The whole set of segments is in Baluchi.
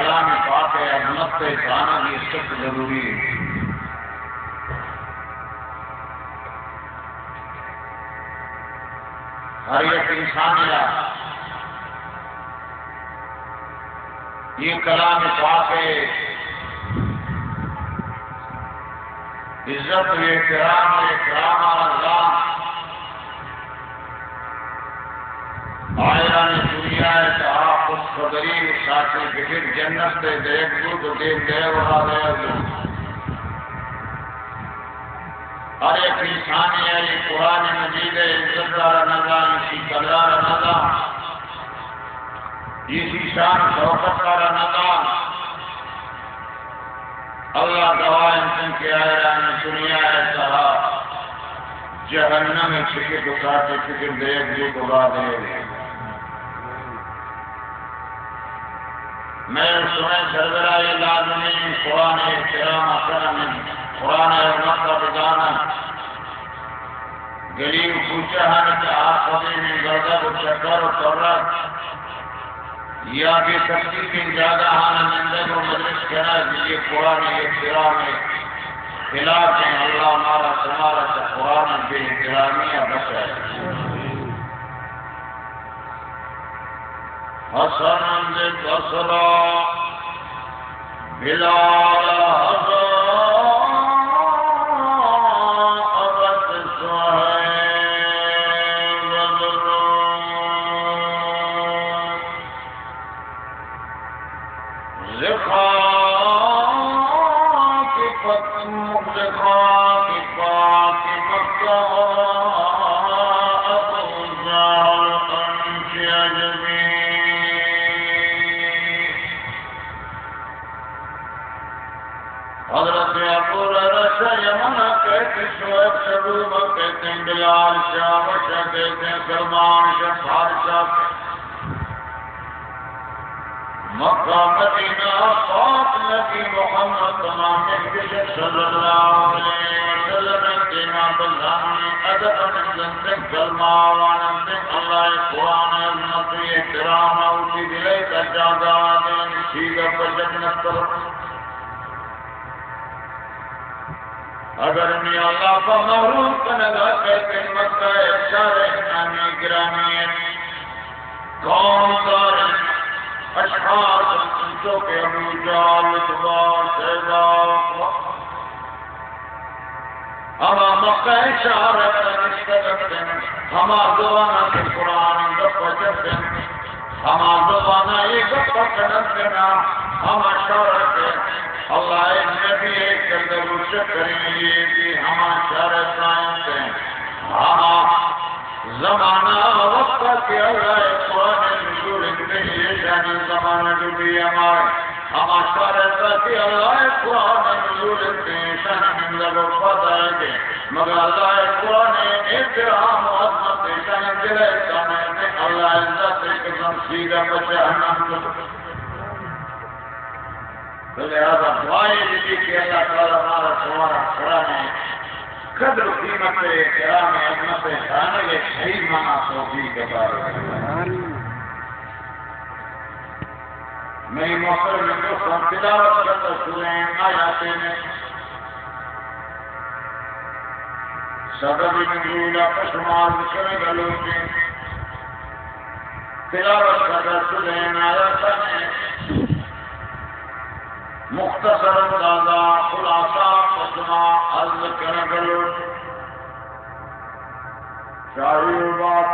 کلام پاک ءِ عظمت ءِ زانگ ءِ سک ضروری اِنت۔ ہر یک انسانے ءَ اے کلام پاک ءِ عزت ءُ احترام ءُ اکرام ءَ را زانت۔ آئرانی دنیا ءِ تہا خوشخبری ءُ سرٹیفکیٹ جنت ءِ دئیگ بوت ءُ دیم دئیگ ءُ را دئیگ بوت۔ ہر یک انسانے ءَ اے قرآن مجید ءِ عزت ءَ را نہ زانت، ایشی قدر ءَ را نہ زانت، ایشی شان ءُ شوکت ءَ را نہ زانت۔ اللہ گواہ اِنت کہ آئرانی دنیا ءِ تہا جہنم ءِ ٹکٹ ءُ سرٹیفکیٹ دئیگ بوت ءُ را دئیگ بوت۔ مئے ءُ شمئے سربراہ ءَ لازمی اِنت قرآن ءِ احترام ءَ کنن، قرآن ءِ حرمت ءَ بزانن۔ گلی ءُ کوچہانی تہا پدی نندگ ءُ چکر ءُ ترگ یا بے ترتیبیں جاگہاں نندگ ءُ مجلس کنگ، اے قرآن ءِ احترام ءِ خلاف اِنت۔ اللہ مارا شمارا چہ قرآن ءِ بے احترامی ءَ بچائے۔ حسن ز بصری بلال حضرت صہیب درود۔ ز خاک پت-، ز خاک پاک مکہ ابو جہل انت عجبی۔ حضرت ابو ہریرہ شہ یمن ءَ کئیت، شعیب شہ روم ءَ کئیت، بلال شہ حبشہ ءَ کئیت، سلمان شہ فارس ءَ کئیت۔ مکہ مدینہ پاک نبی محمد تمام بشر صلی اللہ علیہ وسلم ءِ دیما بزانیں ادب ءَ نندنت، کلمہ ءَ واننت، اللہ ءِ قرآن ءِ عظمت ءُ احترام ءَ وتی دل ءِ تہا جاگہ دنت، سیدھا پجک نستر۔ اگر نی اللہ پہ محروم کنگ ءَ کئیت، مکہ ءِ شہر ءِ نامی گرامی اِنت، قوم دار اِنت، اشخاص اِنت، انچو کہ ابو جہل، عتبہ، شیبہ، ہما مکہ ءِ شہر ءِ تہا نشتگ اَنت، ہما زبان ءَ کہ قرآن ءِ گپ ءَ جت اَنت، ہما زبان ءَ اے گپ ءَ کنگ ءَ اَنت، ہما شہر ءَ کہ اللہ ءِ نبی ءِ کلدار ءُ چکریں، اے بھی ہما شہر ءِ کائنات اِنت، ہما زمانہ ءُ وقت ءَ کہ اللہ ءِ قرآن ءِ نزول اِنت، ایشانی زمانگ بھی ہما اِنت۔ ہما شہر ءِ تہا کہ اللہ ءِ قرآن ءِ نزول اِنت، ایشانی نندگ ءُ پاد آیگ اِنت، مگر اللہ ءِ قرآن ءِ احترام ءُ عظمت ایشانی دل ءِ تہا نہ اِنت، اللہ ءِ عزت ءِ قسم، سیدھا پہ جہنم کتگ۔ تو لہذا دعا اے بہ بیت کہ اللہ تعالیٰ مارا شمارا قرآن ءِ قدر ءُ قیمت ءُ احترام ءُ عظمت ءِ زانگ ءِ صحیح معنی توفیق عطا بکنت۔ منی محترم دوستاں، تلاوت کردہ سورہ آیاتین سبب نزول ءَ پہ شما عرض کنگ ءَ لوٹیں۔ تلاوت کردہ سورہ آیاتین مختصر انداز ءَ خلاصہ پہ شما عرض کنگ ءَ لوٹیں۔ شاہی بات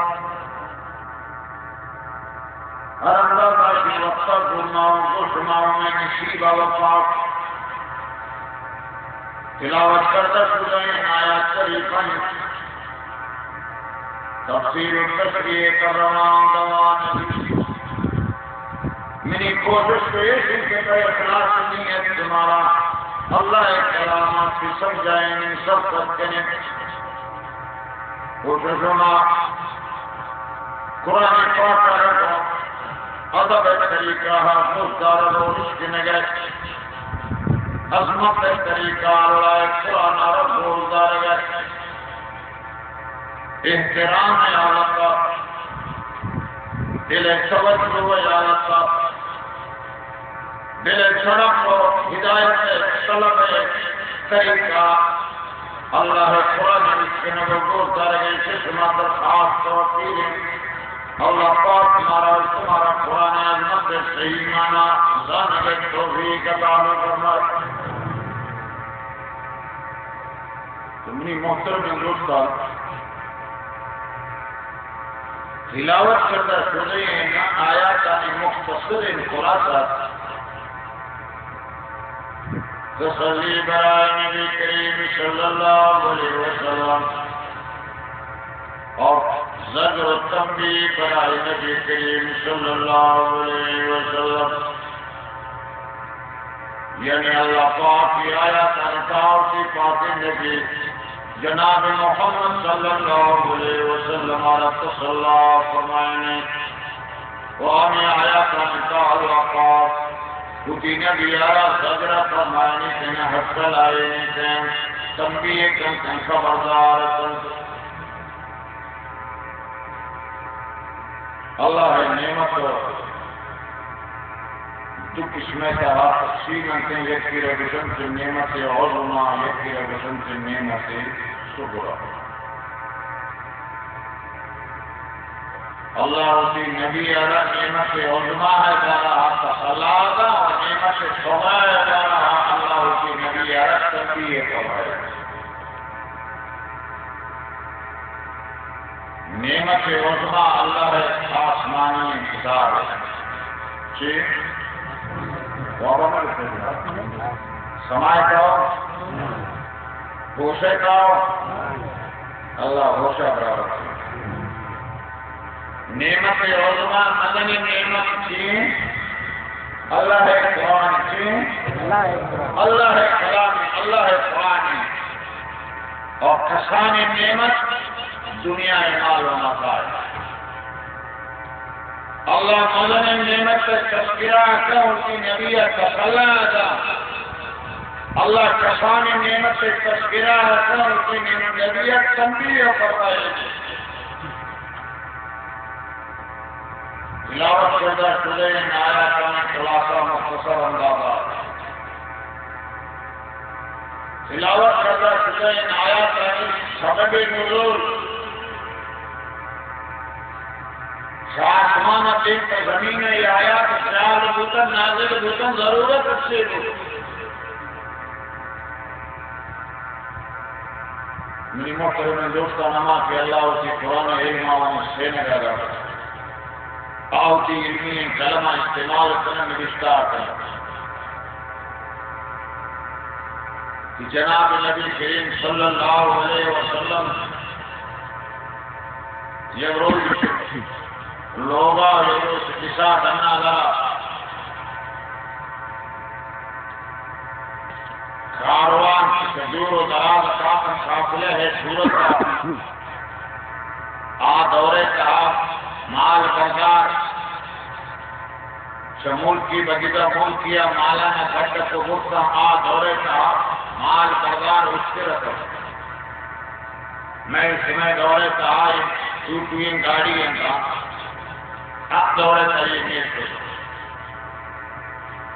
ہر اندازہ کہ وقت ءَ گوں ما ءُ گوں شما ءُ مئے نصیب ءَ وفات۔ تلاوت کردہ سورہ آیات شریفانی تفسیر ءُ تشریح ءِ روان دوان۔ منی کوشش تو ایش اِنت کہ پہ اخلاص نیت شمارا اللہ ءِ کلام ءَ سمجھائیں، سرپد کنیں۔ کوشش ما قرآن پاک ءَ را ادب ءِ طریقہ ءَ گوش دارگ ءُ اشکنگ ءِ، عظمت ءِ طریقہ ءَ اللہ ءِ قرآن ءَ را گوش دارگ ءِ، احترام ءِ حالت ءَ، دل ءِ توجہ ءِ حالت ءَ، دل چڑک و ہدایت طلب طریقہ اللہ قرآن نوشتنگ و گوش دارگ ء چہ شما درخواست و اپیل انت۔ اللہ پاک مارا و شمارا قرآن عظمت ء صحیح معنی زانگ ء توفیق عطا فرمائے۔ تو منی محترم دوستان، تلاوت کردہ شدہ آیاتانی مختصر خلاصہ۔ تسلی برائے نبی کریم صلی اللہ علیہ وسلم اور زجر و تنبیہ برائے نبی کریم صلی اللہ علیہ وسلم۔ یعنی اللہ پاک کی آیات انتہا کی پاک نبی جناب محمد صلی اللہ علیہ وسلم را تسلی فرمائنے۔ و ہمیں آیات انتہا اللہ پاک وتی نبی آرا زجر فرمائنے، تینا ہٹل آئینے، تین تنبیہ کن، تین خبردار کن۔ اللہ ء نعمت دو قسم ء تہا تقسیم انت، یکے را گوشنت نعمت عظمی، یکے را گوشنت نعمت صغری۔ اللہ وتی نبی ء را نعمت عظمی ء بارہ ء تسلی دا و نعمت صغری ء بارہ ء اللہ وتی نبی ء را تنبیہ فرمائے۔ نعمت عظمی اللہ ء آسمانی کتاب ہے۔ چی؟ بابا نے سمائے کہو، ہوشے کہو، اللہ ہوشا برابر۔ نعمت عظمی مزنیں نعمت چی؟ اللہ ء قرآن چی؟ اللہ ء قرآن۔ اللہ ء کلام، اللہ ء قرآن۔ اور کسانیں نعمت دنیا ء مال و متاع۔ اللہ مزنیں نعمت ء تذکرہ کن، وتی نبی ء تسلی دا۔ اللہ کسانیں نعمت ء تذکرہ کن، وتی نبی ء تنبیہ فرمائے۔ تلاوت کردہ شدہ ان آیاتانی خلاصہ مختصر اندازہ۔ تلاوت کردہ شدہ ان آیاتانی سبب نزول، چہ آسمان ء دیم پہ زمین ء یہ آیات خیال بوتن، نازل بوتن، ضرورت اس سے بوتن۔ منی محترمیں دوستان، ہما کہ اللہ وتی قرآن ء علم آوانی سینگ ء دات، آ وتی علمی قلم ء استعمال کنن، نبشتہ کنن کہ جناب نبی کریم صلی اللہ علیہ وسلم یک روچ لوگا، یک روچ کسا ڈنا لگا۔ کاروان کہ دور و دراز کافر قافلہ ہے صورت ء، آ دورے تہا مال بردار چہ ملکی بدیدہ ملکی ء مالانا گڈ کو برتا، آ دورے تہا مال بردار اشتر اتو۔ میں شمئے دورے تہا ٹوٹوئیں گاڑی انت، آ دورے تہا یہ نیست۔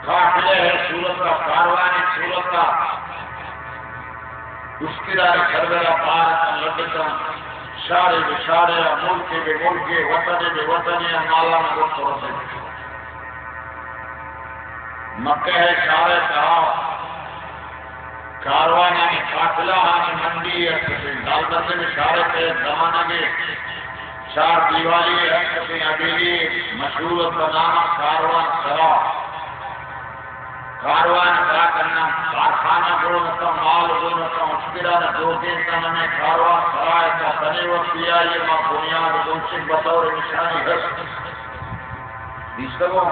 قافلہ ہے صورت ء، کاروان صورت ء، اشترانی سربرا بار اتاں، لڈتاں، شارے بہ شارے ء، ملکے بہ ملکے، وطنے بہ وطنے ء، مالاں گوں ترسے۔ مکہ ء شار ء تہا کاروانانی قافلہ آنی منڈی ء کتیں۔ دالبندے میں شار ء تہ زمانگے چار دیوالی ء کتیں حویلی مشہور ات بہ نام کاروان سرا۔ کاروان سرا کناں، کارخانہ گون اتاں، مال گون اتاں، اشتران دوکیں تاں، ہمیں کاروان سرا ء تہ تنے وقت آئی ء ما بنیاد گوشیں بطور نشانی ہست۔ دیستگوں؟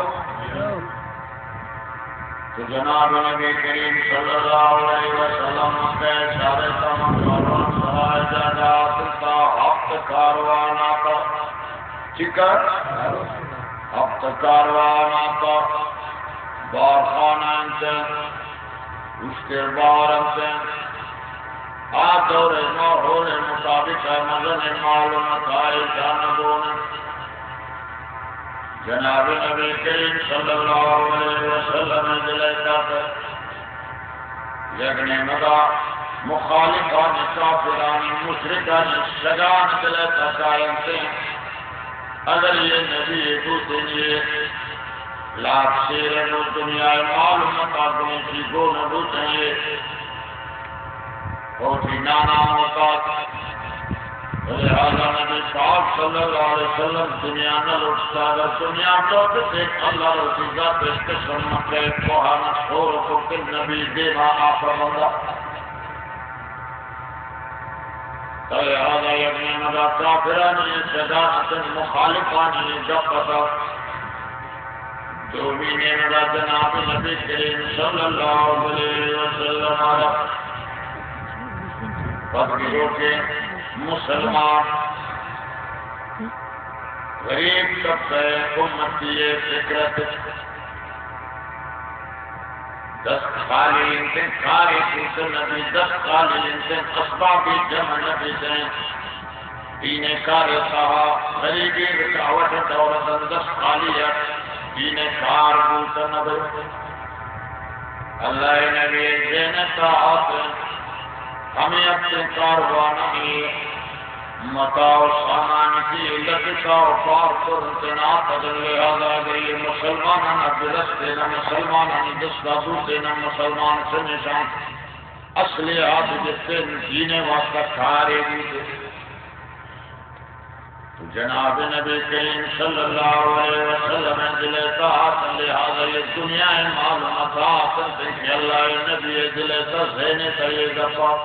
تو جناب نبی کریم صلی اللہ علیہ وسلم مکہ شار ء تہ من کاروان سرا ء جاگہ حاصل تا، ہفت کاروان آتا۔ چکا؟ ہفت کاروان آتا۔ بارخانہ انت، اشتر بار انت۔ آ دور ء ماحول ء مطابق ء مزن ء مال و متاع ء جان گون انت۔ جناب نبی کریم صلی اللہ علیہ وسلم ء یک نیمگا مخالفانی، کافرانی، مشرکانی سجان دل ء تکاینتے۔ اگر یہ نبی بوتیں، یہ لاکھ شیر روز دنیا ء مال و متا گوشی گون بوتیں، یہ فوجی نانا ہوتا۔ لہذا نبی پاک صلی اللہ علیہ وسلم دنیا نہ لوٹتا، اگر دنیا لوٹتے، اللہ روزی ذات قسم مکہ کوہان سور کو کہ نبی دیما آفا بندا۔ تو لہذا یک نیمگا کافرانی صداقت، مخالفانی گپ اتک۔ دومی نیمگا جناب نبی کریم صلی اللہ علیہ وسلم آرا پد گروہ کے مسلمان غریب طبقہ امتی فکرت دست خالی انتے، کاری پوچھ نبی دست خالی انتے، اسباب جمع نبی دیں۔ دین کار تہا غریبی رکاوٹ دور دن دست خالی ات، دین کار بوت نبی۔ اللہ نبی زینت آت، ہمیں اپنے کاروانانی متاع و سامان کی لگتا و بار پر تنات، لہذا اگر یہ مسلمانان برستے نہ، مسلمانانی دستا بوتے نہ، مسلمان سنشان اصلی آت جتے دین واسطہ کارے بوتے۔ تو جناب نبی کریم صلی اللہ علیہ وسلم دل تہا، لہذا یہ دنیا مال و متاع کہ اللہ نبی دل تہا زینت یہ گپا۔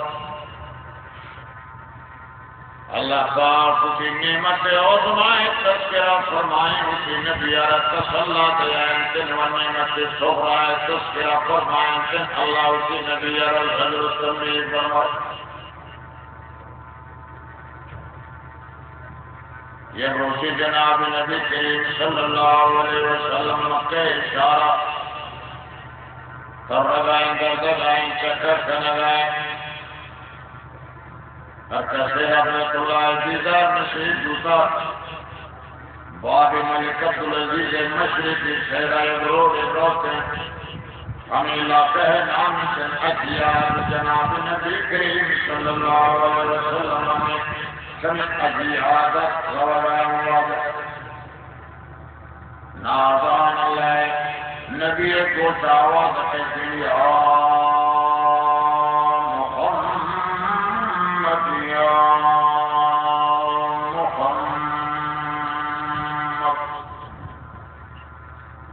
اللہ پاک وتی نعمت عظمی تذکرہ فرمائیں، وتی نبی را تسلا دیائیں، و نعمت صغری تذکرہ فرمائیں، اللہ وتی نبی را زجر و تنبیہ فرمائیں۔ یک روچے جناب نبی کریم صلی اللہ علیہ وسلم مکہ شہرا ترگائیں، گردگائیں، چکر کنگائیں۔ ہر کسے حضرت اللہ دیدار نصیب بوتا۔ باب ملک عبدالعزیز مشرقی شہرا یک روڈے روتے۔ ہمیں علاقہ نام سے اجیاد، جناب نبی کریم صلی اللہ علیہ وسلم نے سمے اجیاد روایت۔ ناگہان اللہ نبی گوش آواز کئیت، یا محمد، یا محمد۔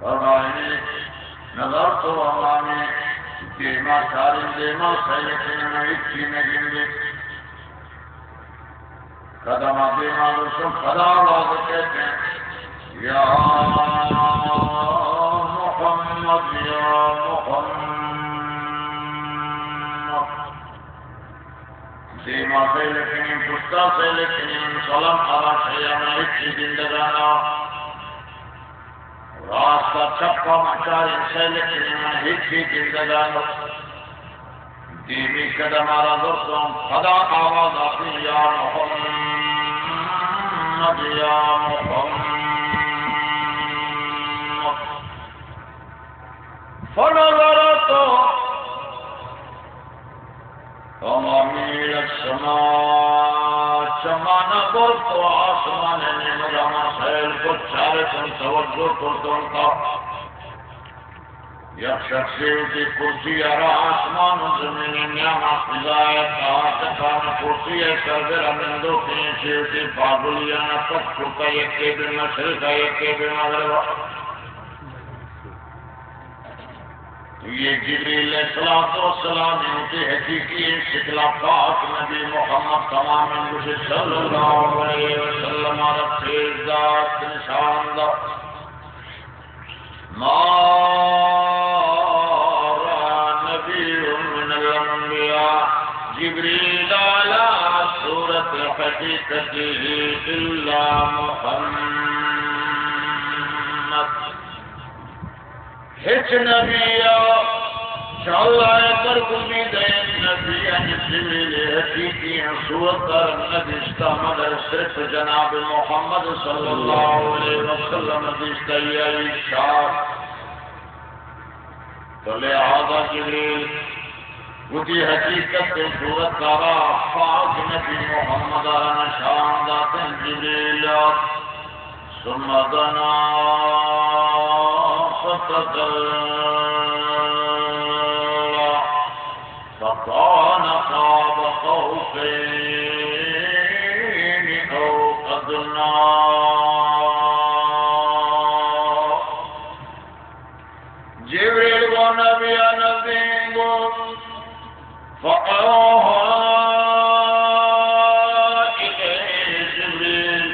فرمائنی، نظر تو ہمامی دیما چاریں، دیما سیلکن، ہچی نگندی۔ قدم دیما گوشم، پدا آواز کئیت، یا محمد، یا محمد۔ دیما سیلکنی، پشتا سیلکنی، سلام آرا شیانا ہچی گندگانا۔ راستا چپا مچاریں سیلکنی، من ہچی گندگانا۔ دیمی قدم آرا درتوں، پدا آواز آتی، یا محمد، یا محمد۔ فنظرت تمامیل السماء، چمانا برت و آسمان نیمگا ما سیل کت، چارتوں، توجہ کرتوں تا یک شخصے وتی کرسی ء را آسمان و زمین ء نیام ء فضا ء تہا چکان، کرسی ء سربر ء نندوکیں، چہ وتی پاگلیاں ء پچ کتا، یکے بہ مشرق ء یکے بہ مغرب ء۔ یہ جبریل علیہ الصلوۃ والسلام وتی حقیقی شکل ء پاک نبی محمد تمام گوشے صلی اللہ علیہ وسلم ء را پیش داشت، نشان داشت۔ ما رأى نبي من الأنبياء جبريل على صورة حقيقته إلا محمد۔ ہچ نبی ء چہ اللہ ء برگزیدہ نبیانی جبریل حقیقی صورت ء ندیستہ مگر صرف جناب محمد صلی اللہ علیہ وسلم دیستہ، یا ارشاد۔ تو لہذا جبریل وتی حقیقت ءُ صورت ءَ را پاک نبی محمد ءَ را نشان داتن جبریل ءَ۔ ثم دنا فتدلى فكان قاب قوسين أو أدنى۔ جبریل گوں نبی ءَ نزدیک بوت، فأوحى إليه جبريل،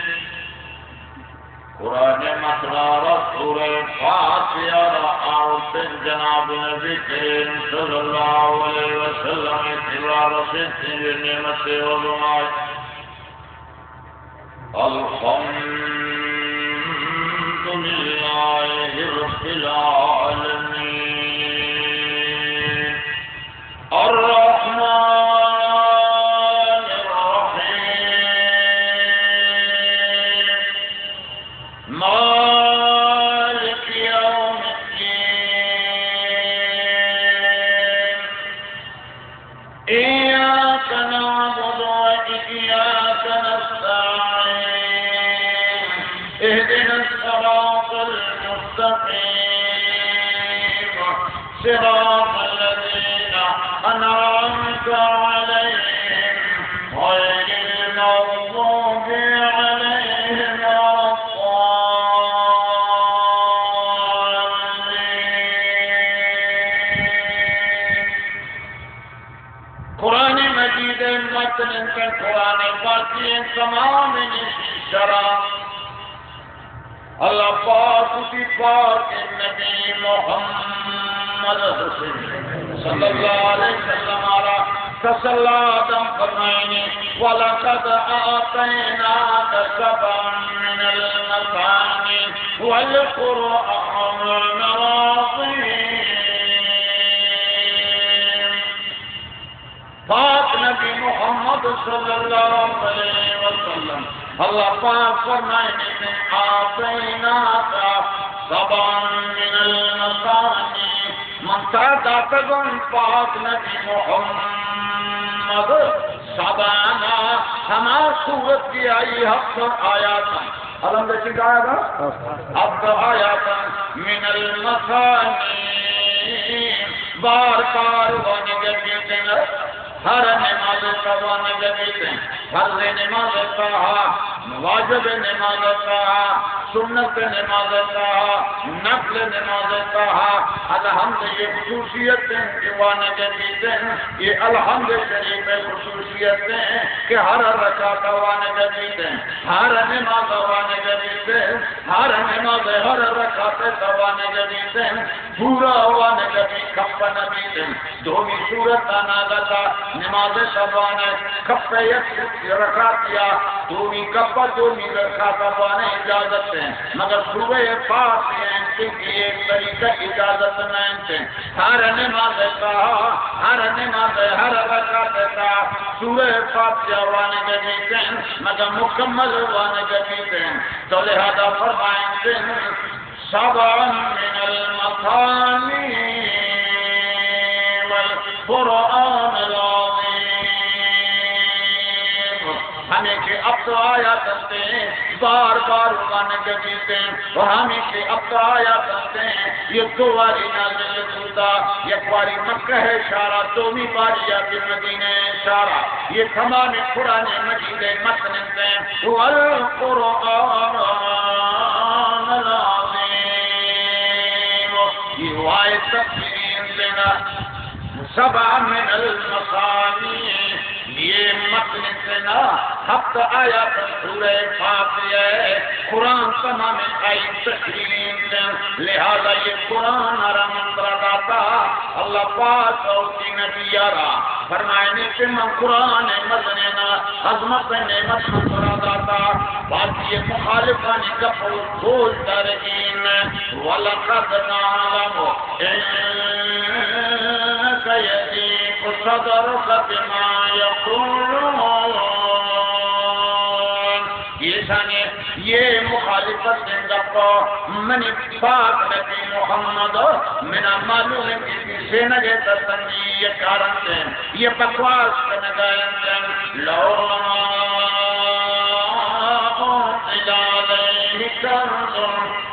قرآن مجید ءَ را سورہ فاتحہ ءَ را آورتن جناب نبی کریم صلی اللہ علیہ وسلم ءِ دل ءَ رسیت، یہ نعمت عظمی۔ الحمد لله رب العالمين. الرحمن الرحيم. مالك يوم الدين. إياك نعبد وإياك نستعين. اهدنا الصراط المستقيم. صراط الذين أنعمت عليهم غير المغضوب عليهم ولا الضالين. قرآن مجید ءِ متن انت، قرآن پاک ءِ تمام نشی شرح۔ اللہ پاک وتی پاک نبی محمد صلی اللہ علیہ وسلم ءَ را تسلی دنت، فرمائنی: ولقد آتيناك سبعا من المثاني والقرآن العظيم. پاک نبی محمد صلی اللہ علیہ وسلم، اللہ پاک فرمائنی: من آتيناك سبعا من المثاني، من ترا داتگن پاک نبی محمد سبعا، ہما سورت کہ آئی ہپت آیات انت۔ الحمد چنکا آیات انت؟ ہپت آیات انت۔ من المثاني، بار بار وانگ بیتن، ہر نماز ءَ وانگ بیتن، فرض نماز ءَ، واجب نماز ءَ، سنت نماز ءَ، نفل نماز ءَ، الحمد یہ خصوصیت انت کہ وانگ بیتن، یہ الحمد شریف ءِ خصوصیت انت کہ ہر رکعت ءَ وانگ بیتن، ہر نماز ءَ وانگ بیتن، ہر نماز ءَ ہر رکعت ءَ وانگ بیتن، پورا وانگ بی، کپ نہ بیتن۔ دومی سورت ءَ ناگت ءَ نماز ءَ وانگ، کپ یک رکعت یا دومی کپ ءَ دومی رکعت ءَ وانگ اجازت انت، مگر سورہ فاتحہ انت کہ ایک طریقہ اجازت نہ انت۔ ہر نماز ءَ، ہر نماز ءَ ہر رکعت ءَ سورہ فاتحہ وانگ بیتن، مگر مکمل وانگ بیتن۔ تو لہذا فرمائنت، سبعا من المثاني والقرآن العظيم۔ ہمیں کہ ہپت آیات انت، بار بار وانگ بیتن، اور ہمیں کہ ہپت آیات انت، یہ دو واری نازل بوتا، یک واری مکہ ءِ شہر ءَ، دومی واری ءَ کہ مدینہ ءِ شہر ءَ۔ یہ تمام قرآن مجید ءِ متن انت۔ والقرآن العظيم، یہ وائے تفسیر دینا، سبعا من المثاني، یہ متن انت نا، ہپت آیات سورہ فاتحہ، قرآن تمام آئی تفسیر انت۔ لہذا یہ قرآن ءَ را من ترا داتا، اللہ پاک ءَ وتی نبی ءَ را فرمائنی کہ من قرآن ءِ مزنیں عظمت ءِ نعمت من ترا داتا، باقی یہ مخالفانی گپ ءَ گوش دارگی نہ۔ ولقد نعلم إنك يضيق صدرك بما يقولون۔ یہ شان یہ مخالفت ءِ گپ ءَ منی پاک نبی محمد، منا معلوم انت کہ سینگ ءِ تسلی ءَ کارنت، یہ بکواس کنگ ءَ انت۔ لولا انزل علیہ کنز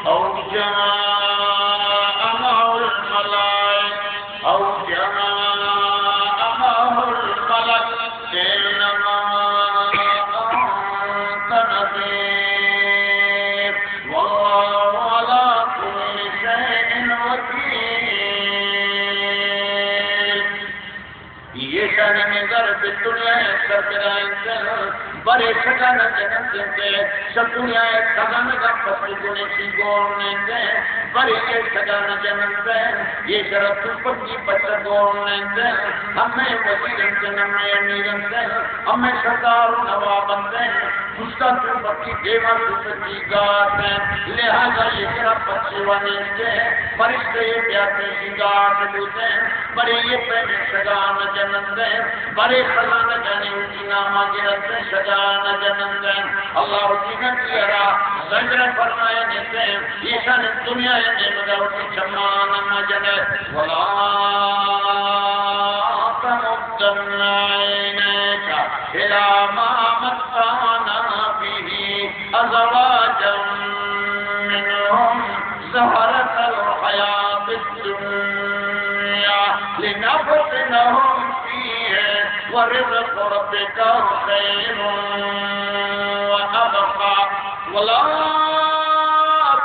او جاء معه الملائکة او جاء معه الملک انما انت نذیر واللہ علی کل شیء وکیل۔ ایشانی نظر پہ دنیا ءِ سربرا انت، بلے سگا نہ جننت انت، سر دنیا ءِ سگا نہ پس گنے سی گون انت، بلے یہ سگا نہ جننت، یہ شرط پکی پس گون انت، ہمے وزیر انت، ہمے امیر انت، ہمے سردار و نواب انت، گوشتہ تو پکی دیما تو پکی گات انت، لہذا یہ شرط پس و نیست، فرشتے یہ پیاتے سی گات بوتے، بلے یہ پیم سگا نہ جننت، بلے سگا نہ جننت، وتی ناما گرنت، سگا نہ جننت۔ اللہ وتی نبی ءَ را زجر فرمائینت، ایشان دنیا ءِ نیمگا وتی چمانا مجنئے۔ ولا تمدن عینیک الی ما متعنا به ازواجا منهم زهرة الحياة الدنيا لنفتنهم فيه ورزق ربك خير وأبقى ولا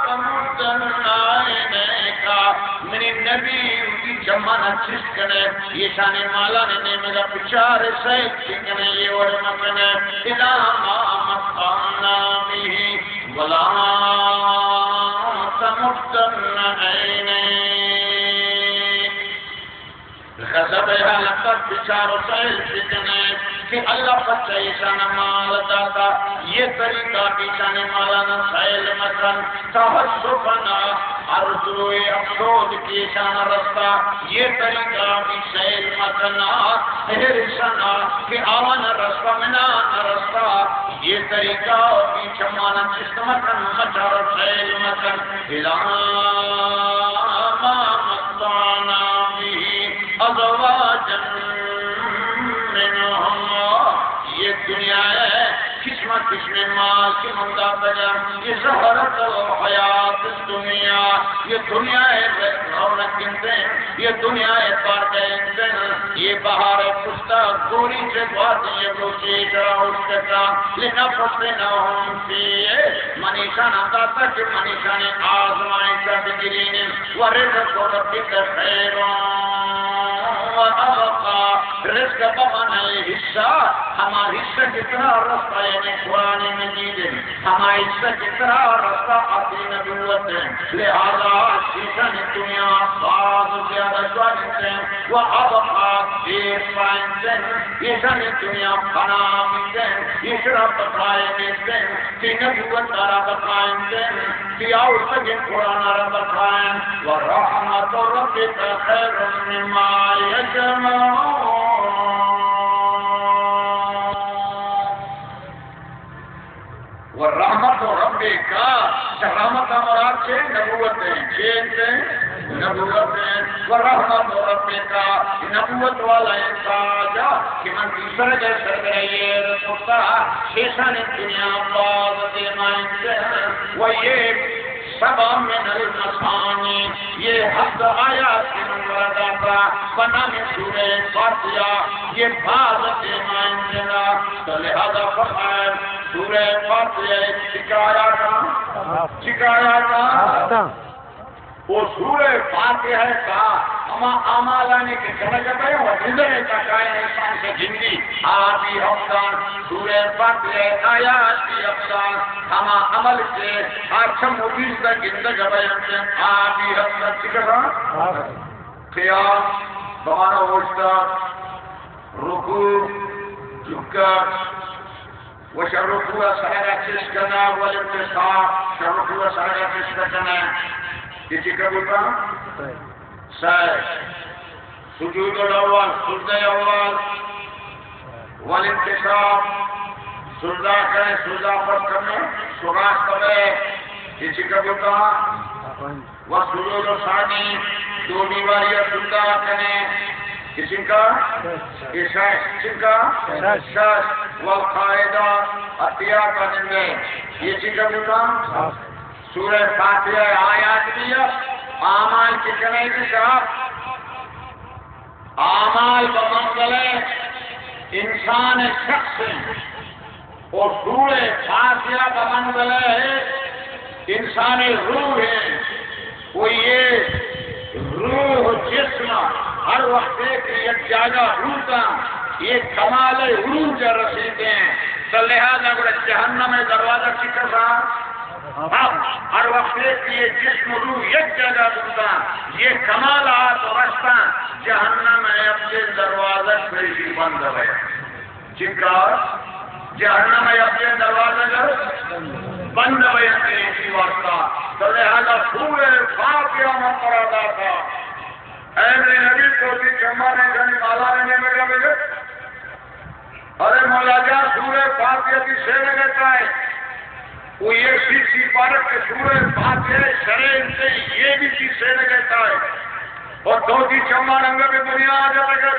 تمدن عينيك، منی نبی، وتی چمانا چست کنے، ایشانی مالانی نیمگا بچار، سیل بکنے، یہ وڑ مکنے، إلى ما متعنا به ولا تمدن عينيك۔ غضب ءِ حالت ءَ بچار و سیل بکنے کہ اللہ پچا ایشانا مال داتا، یہ طریقہ ایشانی مالانا سیل مکن، تحسفا، آرزو ءُ افسوس کہ ایشانا رستا، یہ طریقہ بھی سیل مکن، حرصا کہ آوانا رستا، منا نہ رستا، یہ طریقہ بھی چمانا چست مکن، مچار و سیل مکن۔ إلى ما متعنا به أزواجا منهم، یہ دنیا ءِ قسم قسم مال کہ من داتگا، یہ زهرة الحياة الدنيا، یہ دنیا ءِ رونق انت، یہ دنیا ءِ پارگ انت، یہ بہار ءِ پشتا گوری چہ گوات، یہ روچی چرا اشکتا، لنفتنهم فيه، من ایشانا داتا کہ من ایشانی آزمائشا بگرینیں، ورزق ربك خير وأبقى، رزق بمعنی حصہ، ہما حصہ کہ ترا رستا، یعنی قرآن مجید، ہما حصہ کہ ترا رستا عطا نبوت، لہذا ایشانی دنیا باز زیادہ جوان انت، وأبقى، دیر پائنت، ایشانی دنیا فنا بیت، ایشرا بقائے نیست، تی نبوت را بقائنت، تی آورتگیں قرآن را بقائنت، ورحمة ربك خير مما يجمعون۔ ورحمة ربك، چہ رحمت مراد چہ نبوت انت، چہ انت؟ نبوت انت۔ ورحمة ربك، نبوت والا انت آجا کہ من دوسرے سرگرے یہ رسولتا، شیشان دنیا باز دیما انت، و یہ سبع من المثاني، یہ ہفت آیات کہ من ورا داتا، بنام سورہ فاتحہ، یہ باز دیما انت نا، تو لہذا فرمائے، سورہ فاتحہ چکایا کا؟ چکایا کا؟ او سورہ فاتحہ کا ہما اعمالانی کہ کنگ بئے و نظر تکائے انسان سے گندی، آ بھی ہفتان، سورہ فاتحہ آیات بھی ہفتان، ہما عمل کے آ چم و بیز دا گندگ بئے انسان، آ بھی ہفتان۔ چکا؟ قیام، بمانا اوشتا، رکوع، جھکا، و شہ رکوع سرگا چست کنا، والانتصاب، شہ رکوع سرگا چست کنا۔ یہ چکا بوتا؟ سہ۔ سجود الاول، سجدہ اول، والانتصاب، سجدہ کرے، سجدہ پر کرنے، سراخ کرے۔ یہ چکا بوتا؟ و سجود ثانی، دومی واری ءَ سجدہ کنئے، کہ چنکا؟ شش۔ شش۔ چنکا؟ شش۔ شش۔ والقائدہ، اتیا کا نندے۔ یہ چنکا بوتا؟ سورہ فاتحہ آیات بھی ہے، اعمال کے کنئے بھی شراب۔ اعمال بمنزلہ انسان شخص ہیں، اور سورہ فاتحہ بمنزلہ انسان روح ہیں۔ و یہ روح جسم ہر وقت ایک یک جاگہ ہوتا، یہ کمال عروج رسیتے ہیں۔ تو لہذا گڑا جہنم دروازہ چکسا؟ ہاں، ہر وقت ایک یہ جسم روح یک جگہ بوتا، یہ کمالات و رستا، جہنم ءِ ابدیں دروازگ پریشی بند بئے۔ چکار؟ جہنم ءِ ابدیں دروازگ بند بئے پریشی واسطہ۔ تو لہذا سورہ فاتحہ من قرار داتا۔ اے میرے نبی، تو بھی چمانے جنی مالا نے مگا بگے۔ ارے مولا جان، سورہ فاتحہ کی شعر گتا ہے۔ وہ یہ سی سی پارک کے سورہ فاتحہ شرع انتے، یہ بھی سی شعر گتا ہے۔ اور دو جی چما رنگ میں دنیا آ جاتا کر۔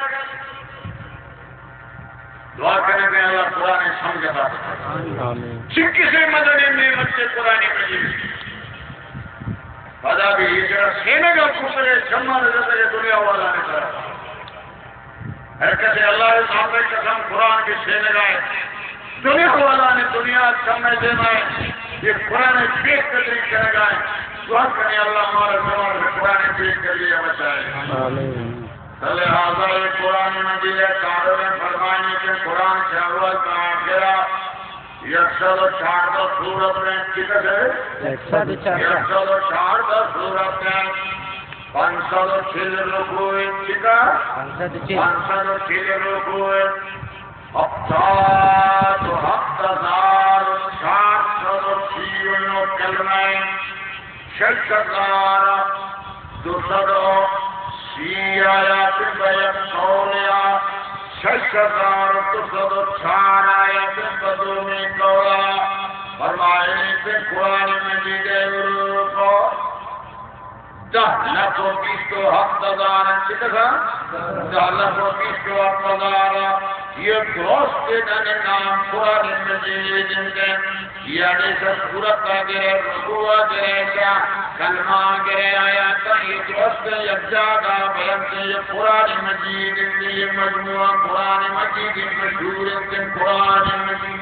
دعا کریں کہ اللہ قرآن سمجھ عطا فرمائے۔ آمین۔ چکی سے مدد نعمت سے قرآن مجید۔ پدا بھی یہ جرا سینگا پترے چما نظر دنیا والا نے کرا۔ ہر کسے اللہ ءِ ذات ءِ قسم، قرآن کہ شینگا ہے، دنیا والا نے دنیا چمے دینا ہے، یہ قرآن بے قدری کرگا ہے۔ دعا کریں اللہ ہمارا زمان میں قرآن بے قدری بچائے۔ آمین۔ تو لہذا یہ قرآن مجید ہے، تعالیٰ نے فرمانے کہ قرآن سے اول تا آخرا یک سد و چاردہ سورت ہیں، کتنے ہیں؟ یک سد و چاردہ۔ یک سد و چاردہ سورت ہیں، پانچ سد و چل رکوع ہیں، ٹھیک ہے؟ پانچ سد و چل۔ پانچ سد و چل رکوع ہیں، ہفتاد و ہفت ہزار و چار سد و سی و نو کلمہ ہیں۔ شش ہزار دو سد و سی آیات بہ یک قولیا، شش ہزار دو سد و چار آیات بہ دومی قولا۔ فرمائیت قرآن مجید ءِ حروف دہ لکھ و بیست و ہفت ہزار، چی کسا؟ دہ لکھ و بیست و ہفت ہزار۔ یہ درست دن نام قرآن مجید انت۔ یعنی سورت گرے، رکوع گرے، کلمہ گرے، آیات یہ درست یک جاگہ بیان سے، یہ قرآن مجید انت، یہ مجموعہ قرآن مجید مشہور انت، قرآن مجید۔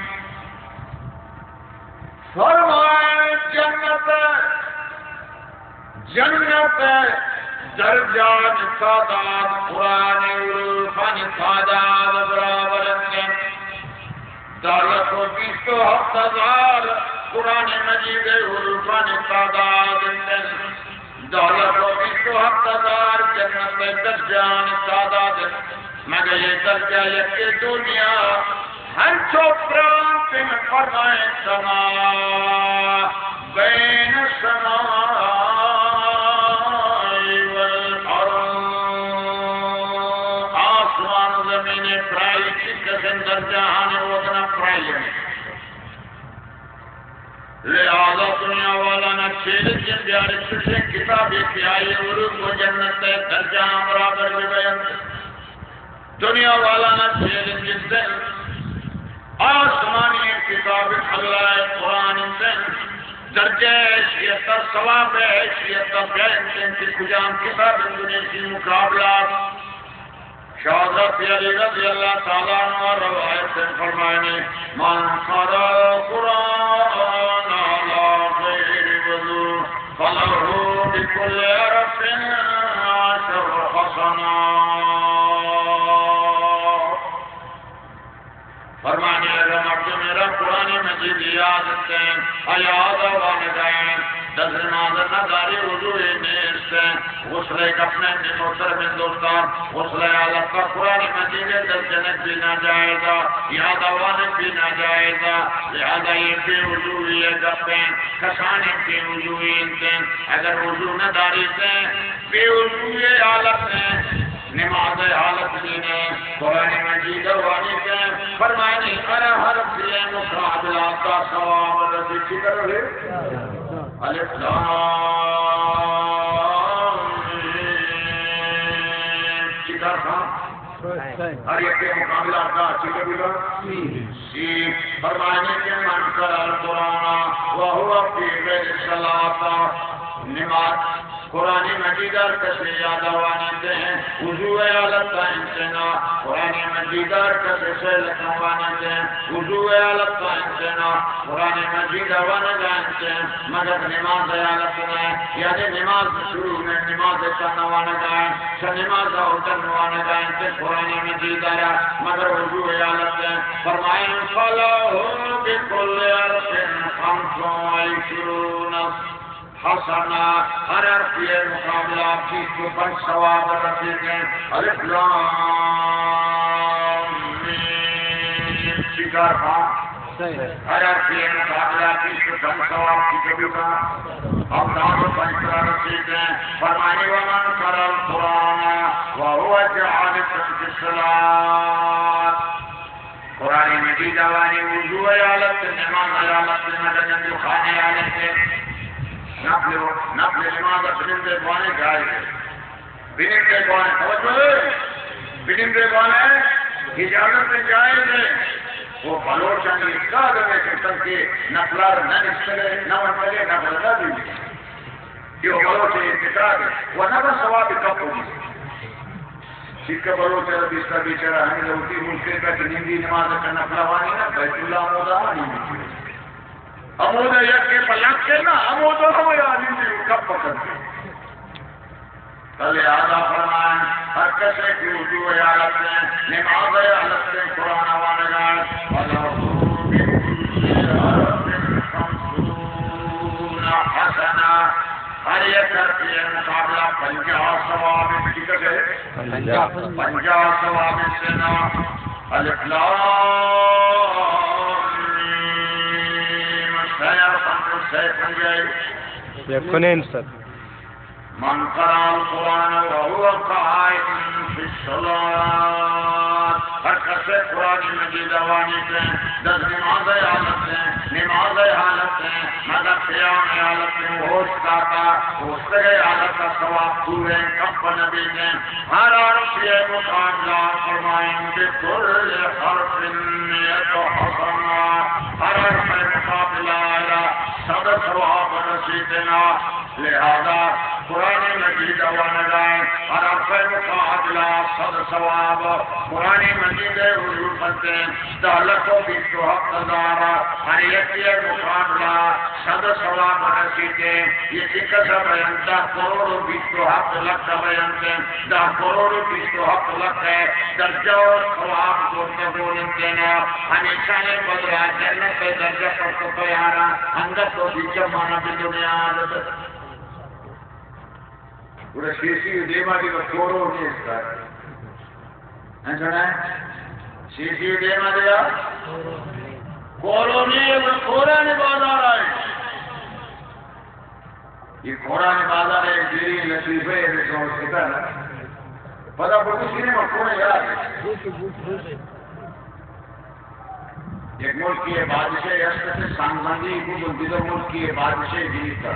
فرمائے جنت، جنت درجات تعداد قرآن حروفانی تعداد برابر انت۔ دہ لکھ و بیست و ہفت ہزار قرآن مجید حروفانی تعداد انت۔ دہ لکھ و بیست و ہفت ہزار جنت درجان تعداد انت۔ مگہ یہ درجہ یکے دنیا ہنچو پرانت انت، فرمائے سما بین السماء والارض۔ آسمان و زمین پرائی چکسن درجہ آنے وطن پرائی انت۔ لہذا دنیا والا نا چیلنج بیارے، چوشیں کتابے کہ آئی حروف و جنت ءِ درجہ برابر بہ بینت۔ دنیا والا نا چیلنج دیں، آسمانی کتاب اللہ ءِ قرآن دیں، درجہ حیثیت، ثواب حیثیت بیان دیں کہ کجام کتاب دنیا کی مقابلہ۔ شاہ حضرت علی رضی اللہ تعالیٰ عنہ روایت فرمائنے، من قرأ القرآن على غير وضوء فله بكل حرف عشر حسنات۔ فرمانے اگر مردم را قرآن مجید یاد انت، آ یاد وانگا انت، دست نماز نداری، وضو نیست، غسل گپ نہ، محترم دوستان، غسل حالت کا قرآن مجید دست جنک بھی ناجائز، یاد وانگ بھی ناجائز، لہذا یہ بے وضوئی گپ ہیں، کسانی بے وضوئی انت، اگر وضو نداری تے، بے وضوئی حالت ہیں، نماز حالت بھی نہیں، قرآن مجید وانی تے، فرمانی ہر حرف یہ مقابلہ کا ثواب رسی۔ چی کرو ہے؟ الف لام ہر یک مقابلہ کا چکے بولا؟ سی۔ فرمانے کہ من قرأ القرآن وهو في غير صلاة، نماز، قرآن مجید ہر کسے یاد وانینتے، وضو حالت انت نا، قرآن مجید ہر کسے سیل وانینتے، وضو حالت انت نا، قرآن مجید وانینتے، مگر نماز حالت نہ، یعنی نماز شروع میں نماز کا نہ وانینتے۔ چہ نماز ءَ اوشتات وانگ ءَ انت قرآن مجید ءَ را، مگر وضو ءِ حالت ءَ۔ فرمائیں، فله بكل حرف خمس وعشرون حسنة، ہر حرف ءِ مقابلہ بیست و پنچ ثواب رسیت۔ الف لام میم۔ چی کار تھا؟ ہر حرف ءِ مقابلہ بیست و پنچ ثواب کی کبھی کا، ہفتاد و پنچ سرا رسیت۔ فرمانے، ومن قرأ القرآن وهو جالس في الصلاة، قرآن مجید ءَ وانی وضو ءِ حالت، نماز ءِ حالت، نہ جنگل خانہ ءِ حالت، نفل، نفل نماز ءَ بنندے بوانے جائز ہے۔ بنندے بوانے، توجہ ہے؟ بنندے بوانے اجازت ہے، جائز ہے۔ وہ بلوچانی اعتقاد ہے کہ تنکہ نفل ءَ نہ نشتگے، نہ ونتگے، نفل نہ بیت۔ یہ بلوچ اعتقاد ہے۔ وہ نہ بس ثواب کپ ہوگی۔ سکھ بلوچ ءَ بیستا بیچارہ ہمیں لوٹی ملک کا کہ نندی نماز کا نفل وانی نا، بیت اللہ مودا وانی۔ ہمودا یک کے پلک کے نا، ہمودا ہمیں آدمی کپ پکڑتے۔ لہذا فرمائیں، ہر کسے کہ وضو ءِ حالت ءَ، نماز ءِ حالت ءَ قرآن وانگ ءَ، فله بكل حرف خمسون حسنة، ہر یک حرف ءِ مقابلہ پنجاہ ثواب انت۔ چی کسے؟ پنجاہ۔ پنجاہ ثواب انت نا۔ الف لام میم۔ سئے حرف انت، سئے پنجاہ۔ یک کنین سر۔ من قرأ القرآن وهو قائم في الصلاة، ہر کسے قرآن مجید ءَ وانیت داں نماز ءِ حالت ءَ، نماز ءِ حالت ءَ، مگر قیام ءِ حالت ءَ، ہوش داتا، اوشتگ ءِ حالت ءَ ثواب پوریں کپ نہ بیت۔ ہر حرف ءِ مقابلہ فرمائیں، بكل حرف مئة حسنة، ہر حرف ءِ مقابلہ ءَ را صد ثواب رسیت نا۔ لہذا قرآن مجید ءِ وانگ ءَ ہر حرف ءِ مقابلہ صد ثواب۔ قرآن مجید ءِ حروف انت دہ لکھ و بیست و ہپت ہزار، ہر یکے ءِ مقابلہ صد ثواب رسیت۔ یہ چی کسا بیان، دہ کروڑ و بیست و ہپت لکھ بیان، دہ کروڑ و بیست و ہپت لکھ ءِ درجہ و ثواب زورتگون انت نا۔ ہمیشانی بدلا جنت ءِ درجہ پر تو پیارا، انگت تو بیچ مانا بھی دنیا عادت۔ گڑا شیشی ءِ دیما دیما کورو نیست۔ انچو نہ؟ شیشی ءِ دیما دیما کورو نیست، کورانی بازار ءَ۔ یہ کورانی بازار ءِ دیری لطیفہ ءَ سوچتا نا۔ پدا بگوشی نے ما کورا یاد ہے۔ یک ملکے ءِ بادشاہے است ات، سانگبندی بوت، دگہ ملکے ءِ بادشاہے دیست۔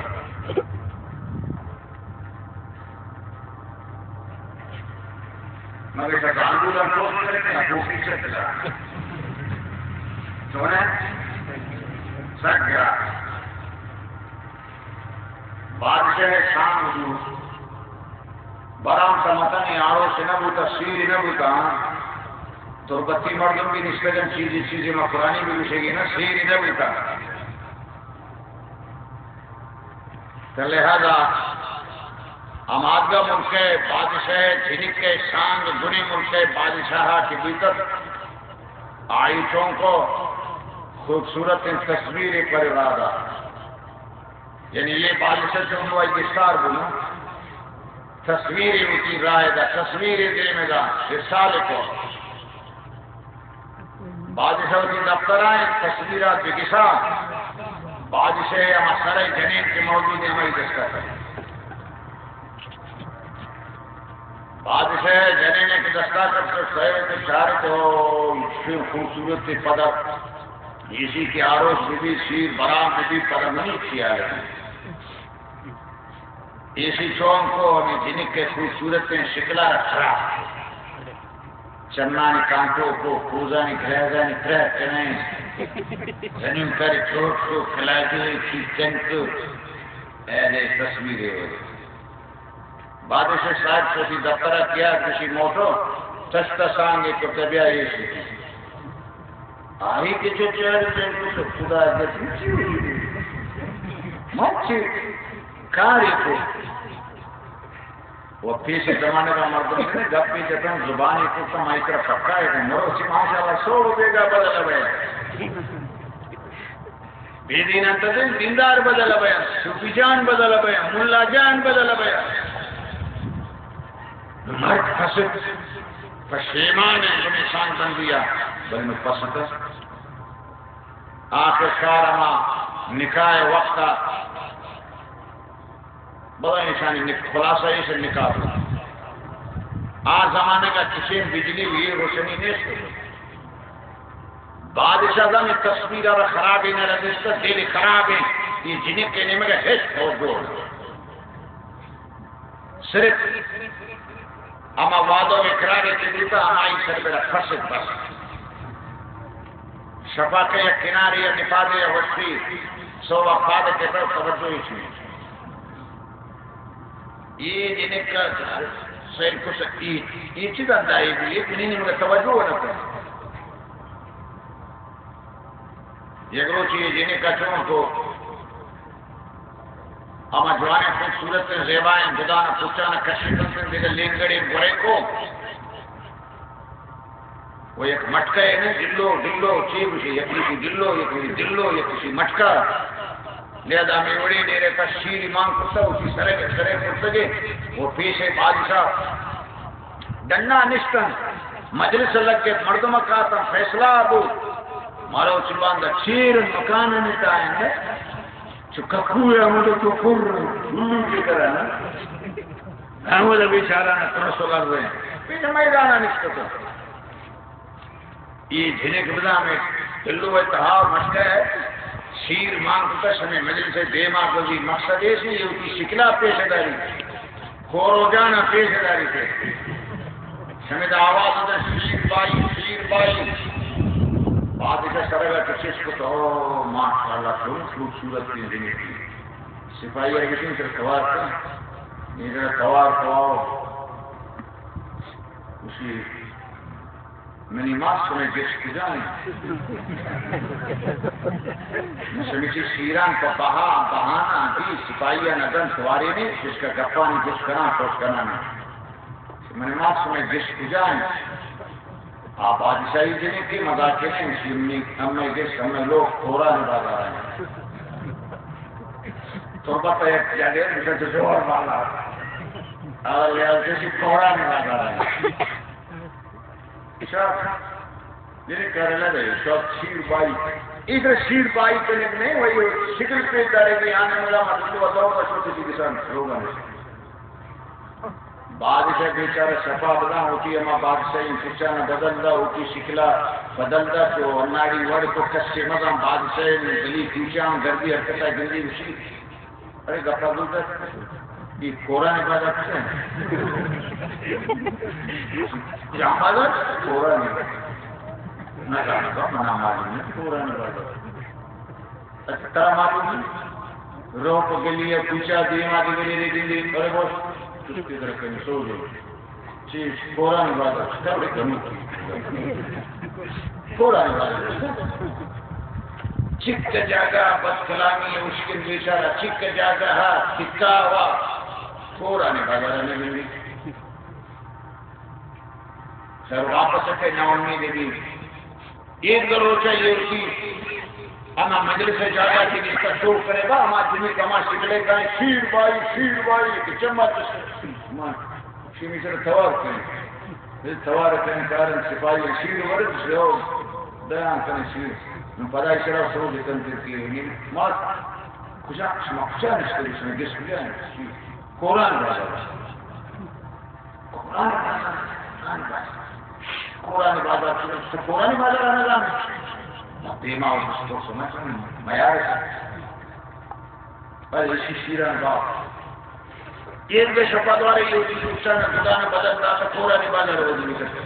مگہ ایشاں زالبولاں ٹوک کنگ ءَ، ٹوکی چہ دلا۔ چون ءَ؟ سک گران۔ بادشاہ ءِ سانگ بوت، برام تمتن آروس نہ بوتا، سیر نہ بوتا۔ تربتی مردم بھی نشتگن، چیزی چیزی مکرانی بھی گوشگی نا، سیر نہ بوتا۔ تو لہذا ہمادگہ ملک ءِ بادشاہ ءِ جنک ءِ سانگ گنی ملک ءِ بادشاہ ءَ کہ بیتت، آئی چونکو خوبصورت تصویرے پر رادا۔ یعنی یہ بادشاہ چونکو آئی گسار بنا، تصویرے وتی راہ دا، تصویرے دیم دا، رسالے کو۔ بادشاہ وتی دفتر ءَ ایں، تصویرات بگسا، بادشاہ ءِ ہما سر ءِ جنین کہ موجود ایں، ہمائی دستا کپت۔ بادشاہ ءِ جنین کہ دستا کپت، سیو تو چارت، چی خوبصورت پدا، ایشی کہ آروس ببی، سیر برام ببی، پدا منی خیال ءَ۔ ایشی چونکو ہمے جنک ءِ خوبصورتیں شکل ءَ را خراب۔ چمانی کانٹو کو، کوزانی گرہگانی ترہ کنائیں، جنین کاری چوٹ کو، کلاجو چی چنک، اے دے تصویرے ہو۔ بادشاہ صاحب کسی دفترا کیا، کسی موٹو، تشت سانگے کو تبیا یہ سی۔ آئی کہ چو چہر چنکو تو خدا دے چی ہوئی دے۔ من چی کاری کو۔ و پیش زمانگ ء مردم نے گپے جتن، زبانے کرتن، ما ترا پکا ہے کہ مروچی ماشاءاللہ سوڑ بیگا بدل بیا۔ بے دین انت دین، دیندار بدل بیا، صوفی جان بدل بیا، ملا جان بدل بیا۔ مرد پسد پشیمان ہے، انسان بندیا، بل میں پسد۔ آخر کار ہما نکاح وقت بلے ایشانی نک-، خلاصہ ایش نکاح بوت۔ آ زمانگ ء چشیں بجلی و یہ روشنی نیست۔ بادشاہ زمین تصویر ء را خرابی نہ رسیست، دل خراب ہے، یہ جنک کے نیمگ ء ہچ توجہ نہ۔ صرف ہما وعدہ و اقرار کہ دیتا، ہمائی سر برا پس بس۔ شپا کہ یک کنارے یا نپادے یا وشی، سوبا پاد کہ تو توجہ ہی چیز۔ یہ جنک کا سیل کو سکتی، یہ چیز اندائی بھی، یہ کنی نہیں مگر توجہ نہ کرتا۔ یک روچے جنک ء چون کو، ہما جوانیں خوبصورتیں زیبائیں گدان ء پچان ء کشی کنت انت، دگہ لینگڑے گورے کو۔ و یک مٹکہ ء نہ، ڈلو، ڈلو، چی گوشی، یک گوشی ڈلو، یک گوشی ڈلو، یک گوشی مٹکہ۔ لہذا ہمے وڑے ڈیرے کا شیری مان کرتا، اسی سرے، سرے کرتگے، و پیش بادشاہ ڈنا نشتن، مجلس لگت، مردم کاتن، فیصلہ بو۔ مروچی باندا چیر مکان نتائیں، چو ککوے ہمود تو پر، الو کے طرح نا۔ ہمود بیچارہ نا ترس لگ رہے ہیں۔ پیش میدان نشتتا۔ یہ جنک بزاں میں پلو ہے تہا مشکہ ہے۔ شیر مان کتا شمے مجلس دیما گوزی مقصد ایسی، یہ کی شکلا پیش داری۔ کورو جانا پیش داری تے۔ شمے دا آواز دا شیر بائی، شیر بائی۔ بادشاہ سرگا تو چیز کو تو، ماشاءاللہ، تو خوبصورت کی زندگی۔ سپاہی ہے کسی سر توار کا، یہ ذرا توار، توار۔ اسی منی مات شمئے گش کجا انت؟ من شمئے چی شیران پہ بہا، بہانہ دی سپاہیان ء دنت، توارے نے، اشکا گپانی گش کناں، پرس کناں۔ منی مات شمئے گش کجا انت؟ آ بادشاہی جنکے، مزاکے نے، شیرنی، ہمے گش، ہمے لوگ کورانی بازار انت۔ تربت ء یک جاگہ انت، جوہر بالا۔ اور یہ کسی کورانی بازار انت۔ شاہ، یعنی کر لگے، شاہ شیر بائی۔ ادھر شیر بائی کنگ نہیں، وہی شکل پیش دارے کہ آنے ملا مطلب تو بتاؤ، بس وہ کسی کے ساتھ ہوگا نہیں۔ بادشاہ بیچارہ شپا بدا ہوتی، اما بادشاہی پچانا بدل دا، ہوتی شکلا بدل دا، تو اناڑی وڑ کو کسے مزان بادشاہی دلی پوچان گردی حرکتا گندی اسی۔ ارے گپا بولتا، یہ کورانی بازار کسے ہیں؟ جہاں بازار؟ کورانی۔ نہ جانا تو منا معلوم ہے، کورانی بازار۔ اچھا، ترا معلوم ہے؟ رو پہ گلی یا کوچا دیما دی گلی ری گلی، ارے بس، چستی در کنی سو جو۔ چیز کورانی بازار، چطور کنی؟ کورانی بازار۔ چک جاگہ بد کلامی اشکن بیچارہ، چک جاگہ ہا، چکا ہوا، کورانی بازار نہیں ملی۔ سر واپس کے نا امید بھی۔ ایک دروچہ یہ ہوتی، اما مجلس جاگہ کی جس کا شور کرے گا، اما جنی کما شکلے کا، شیر بائی، شیر بائی، کہ چما چس-، ما شیمی سر توار کریں۔ یہ توار کریں کارن سپاہی شیر ورد سے ہو، بیان کریں شیر۔ من پدا اشرا سوچ کن کے، ما کجا، شما کجا نشتے، شما گس کجا نشتے؟ کورانی بازار۔ کورانی بازار، کورانی بازار۔ کورانی بازار، کورانی بازار آنا جانے۔ ما دیما و دستور سمجھ میار سے۔ بلے ایشی شیران باپ۔ یہ دے شپا دوارے یہ چوچانا گدانا بدل داتا کورانی بازار وہ دنی کرتا۔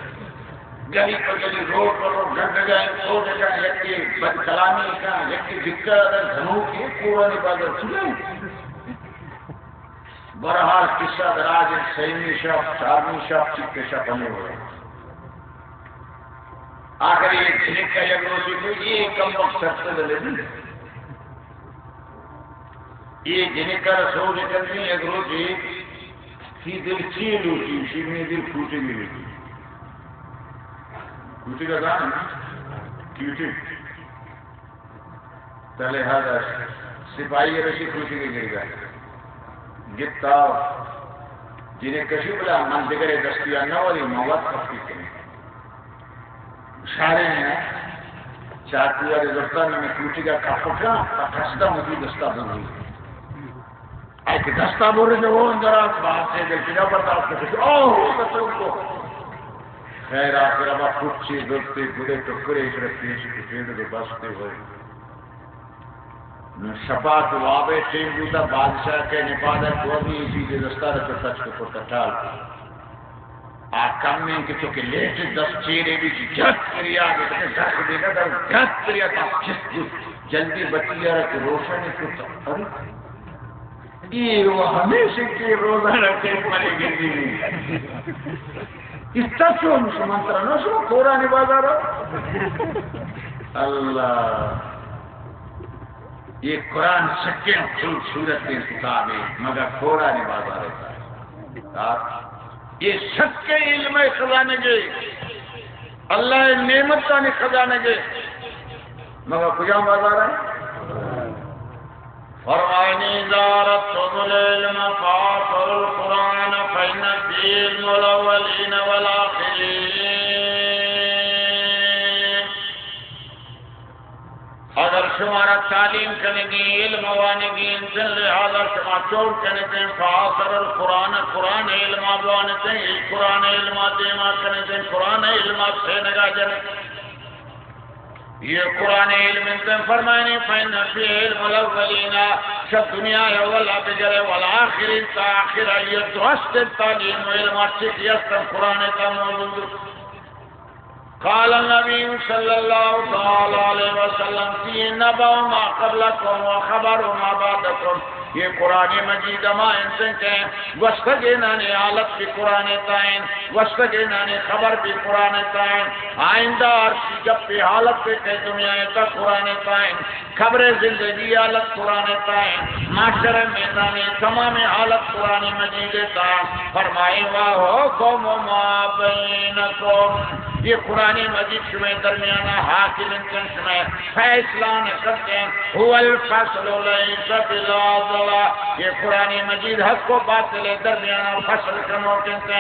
گلی پہ گلی، روڈ پہ روڈ، ڈڈگا ایں، کوڈگا، یکے بد کلامی کن، یکے دکا در دھنوکے، کورانی بازار کھلے۔ بہرحال قصہ دراج ایں، سیمی شپ، چارمی شپ، چکے شپ ہمے وڑ ایں۔ آخر یک جنکا یک روچے گوشت، اے کمبخت سرپد نبی۔ اے جنکا را سوج کنت، یک روچے تئی دل چی لوٹی؟ گوشی، منی دل کوٹگے لوٹی۔ کوٹگا زان؟ کوٹگ۔ تلے ہا داشت۔ سپاہی ء رشی کوٹگے گرگا۔ گپتا۔ جنکا گوشی، بلے من دگرے دستی ء نہ وری، من وت پکی کنیں۔ شارے ء چاکو ء زرتا، نمے کوٹگا کپ کن، پہ قصدا مدی دستا بوگی۔ اے کہ دستا برے جو وہ اندر آت، باز سے دل کجا برداشت کرتے۔ اوہ، قتل کو۔ خیر، آخر ابا کچے زرتے، گڑے ٹکرے اشرا پیش کتے، تو بستے ہوئے۔ نو شپا تو وابے ٹیم بوتا، بادشاہ کے نپادا کوزی اسی دے دستا رکھتا، چکو کرتا ٹال۔ آ کمیں کہ چکے لیٹ دست چیرے بھی جت کریا، کہ زخ دے گا در جت کریا، تا چست بوت۔ جلدی بچی یارا کہ روشن کتا۔ ارے، اے و ہمیشہ کہ روزانہ ٹیم پرے گندی نہیں۔ اس طرح چون شما ترا نہ شما کورانی بازار؟ اللہ۔ اے قرآن سکیں خوبصورت کتابے، مگر کورانی بازار ہے۔ اے سکیں علم خزانگے، اللہ نعمتانی خزانگے، مگر کجام بازار ہے؟ فرمائنی، إذا أردتم العلم فاحصروا القرآن فإن فيه علم الأولين والآخرين۔ اگر شمارا تعلیم کنگی، علم وانگی انت، لہذا شما چون کنگی، فاحصروا القرآن، قرآن علم بوانگی، قرآن علم دیما کنگی، قرآن علم سینگا جنگی۔ یہ قرآن علم انت، فرمائنی، فإن فيه علم الأولين، شہ دنیا اولا بگرے والآخرین تا آخرہ، یہ درست تعلیم و علم اچھی کہ است قرآن تا موجود۔ قال النبي صلى الله تعالى عليه وسلم، فيه نبأ ما قبلكم وخبر ما بعدكم۔ یہ قرآن مجید ہما انت کہ گوستگینانی حالت بھی قرآن تائیں، گوستگینانی خبر بھی قرآن تائیں، آئندہ ہر چی گپی حالت کہ دنیا تا قرآن تائیں۔ قبر زندگی حالت قرآن تائیں، محشر میدان تمام حالت قرآن مجید تائیں۔ فرمائے، وحكم ما بينكم، یہ قرآن مجید شمے درمیان حاکم انت، شمے فیصلہ نہ کرتے ہیں۔ هو الفصل ليس بالعدل، یہ قرآن مجید حق و باطل درمیان فصل کنوک انت،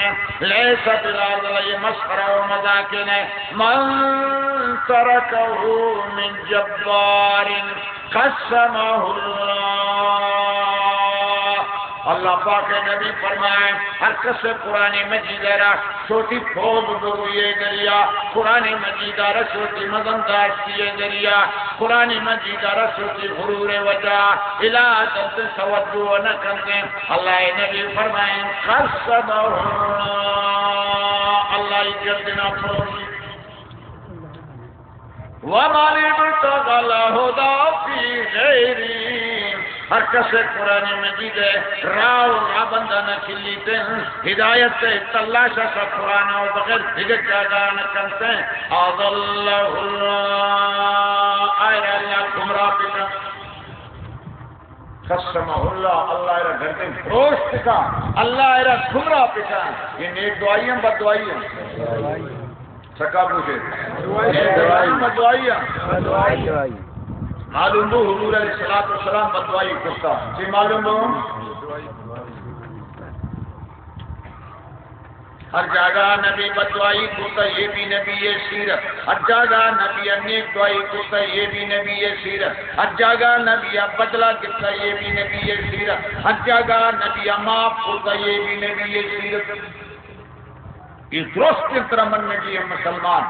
ليس بالعدل، یہ مسخرہ و مذاق نہیں۔ من تركه من جبار قسمه الله۔ اللہ پاک نبی فرمائے، ہر کس قرآن مجید را شوتی پوز بگویے دریا، قرآن مجید را شوتی مزن داشتی دریا، قرآن مجید را شوتی غرور وجہ الہ دنت توجہ نہ کنتے۔ اللہ نبی فرمائے، قسمه الله، اللہ گردنا پروشی۔ ومن ابتغى الهدى في غيره، ہر کس قرآن مجید راہ و رہبند نہ چلیتے، ہدایت تلاش اس قرآن و بغیر دگہ جاگہ نہ کنتے، أضله الله، آئرا اللہ گمراہ بکن۔ قسمه الله، اللہ را گردن پروشت کن، اللہ را گمراہ بکن۔ یہ نیک دعائی ہم، بد دعائی ہم؟ سکا پوچھے۔ نیک دعائی ہم، بد دعائی ہم؟ معلوم بو حضور علیہ الصلوۃ والسلام بد دعائی کرتا۔ جی معلوم بو؟ ہر جاگہ نبی بددعائی کرتا، یہ بھی نبی سیرت۔ ہر جاگہ نبی نیک دعائی کرتا، یہ بھی نبی سیرت۔ ہر جاگہ نبی بدلہ گپتا، یہ بھی نبی سیرت۔ ہر جاگہ نبی معاف کرتا، یہ بھی نبی سیرت۔ یہ درست طرح منگی ہم مسلمان۔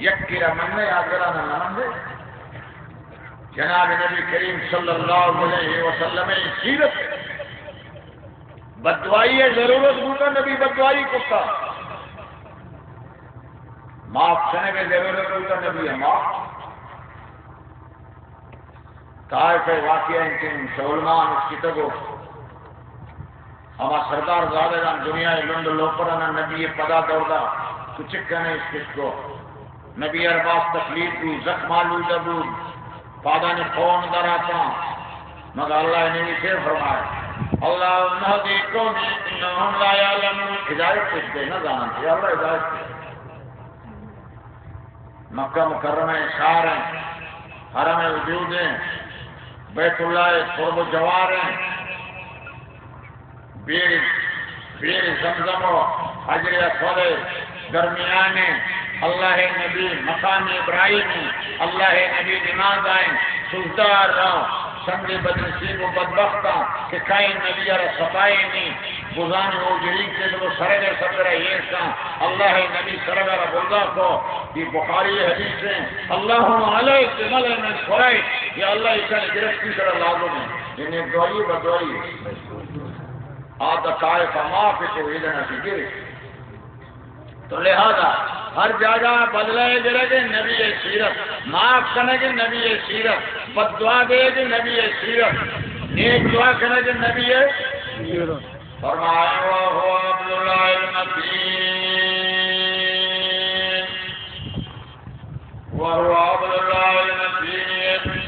یک کرا مننے، آگرہ نہ مننے۔ جناب نبی کریم صلی اللہ علیہ وسلم سیرت۔ بددعائی ء ضرورت بوتا، نبی بددعائی کرتا۔ معاف کنگ ءِ ضرورت بوتا، نبی ءَ معاف۔ طائف ءِ واقعہ انت کہ مسلمان اشکتگ و ہما سردار زادگان دنیا ءِ لنڈ و لوپران نبی ءِ پدا دور دا کچک کنے اشکت کو۔ نبی ءَ را باز تکلیف بو، زخم آلودہ بو، پادانی خون در آتاں۔ مگر اللہ ءِ نبی چے فرمائے؟ اللهم اهد قومي فإنهم لا يعلمون۔ ہدایت کش دے، نہ زانن۔ یا اللہ ہدایت کش۔ مکہ مکرمہ ءِ شہر ایں، حرم ءِ وجود ایں، بیت اللہ ءِ قرب و جوار ایں، بیر، بیر زمزم و حجر اسود ءِ درمیان ایں، اللہ ءِ نبی مقام ابراہیم ایں، اللہ ءِ نبی نماز ءَ ایں، سجدہ ءَ رو، سنگے بدنصیب و بدبختاں کہ کائیں نبی ءَ را ستائینی، بزاں اوجریگ چہ دگہ سرگ ءِ سپر ءَ ایر کن۔ اللہ ءِ نبی سرگ ءَ را برزا کو۔ یہ بخاری ءِ حدیث ایں۔ اللهم عليك بملئ من قريش۔ یا اللہ، ایشانی گرفتی ترا لازم ایں۔ یعنی دعائی بدعائی۔ آ دا طائف ءَ معاف کو، ایدن ءَ گرفت۔ تو لہذا ہر جاگہ بدلہ گرگ نبی ءِ سیرت، معاف کنگ نبی ءِ سیرت، بددعا دیگ نبی ءِ سیرت، نیک دعا کنگ نبی ءِ سیرت۔ فرمائے، وهو حبل الله المتين۔ وهو حبل الله المتين۔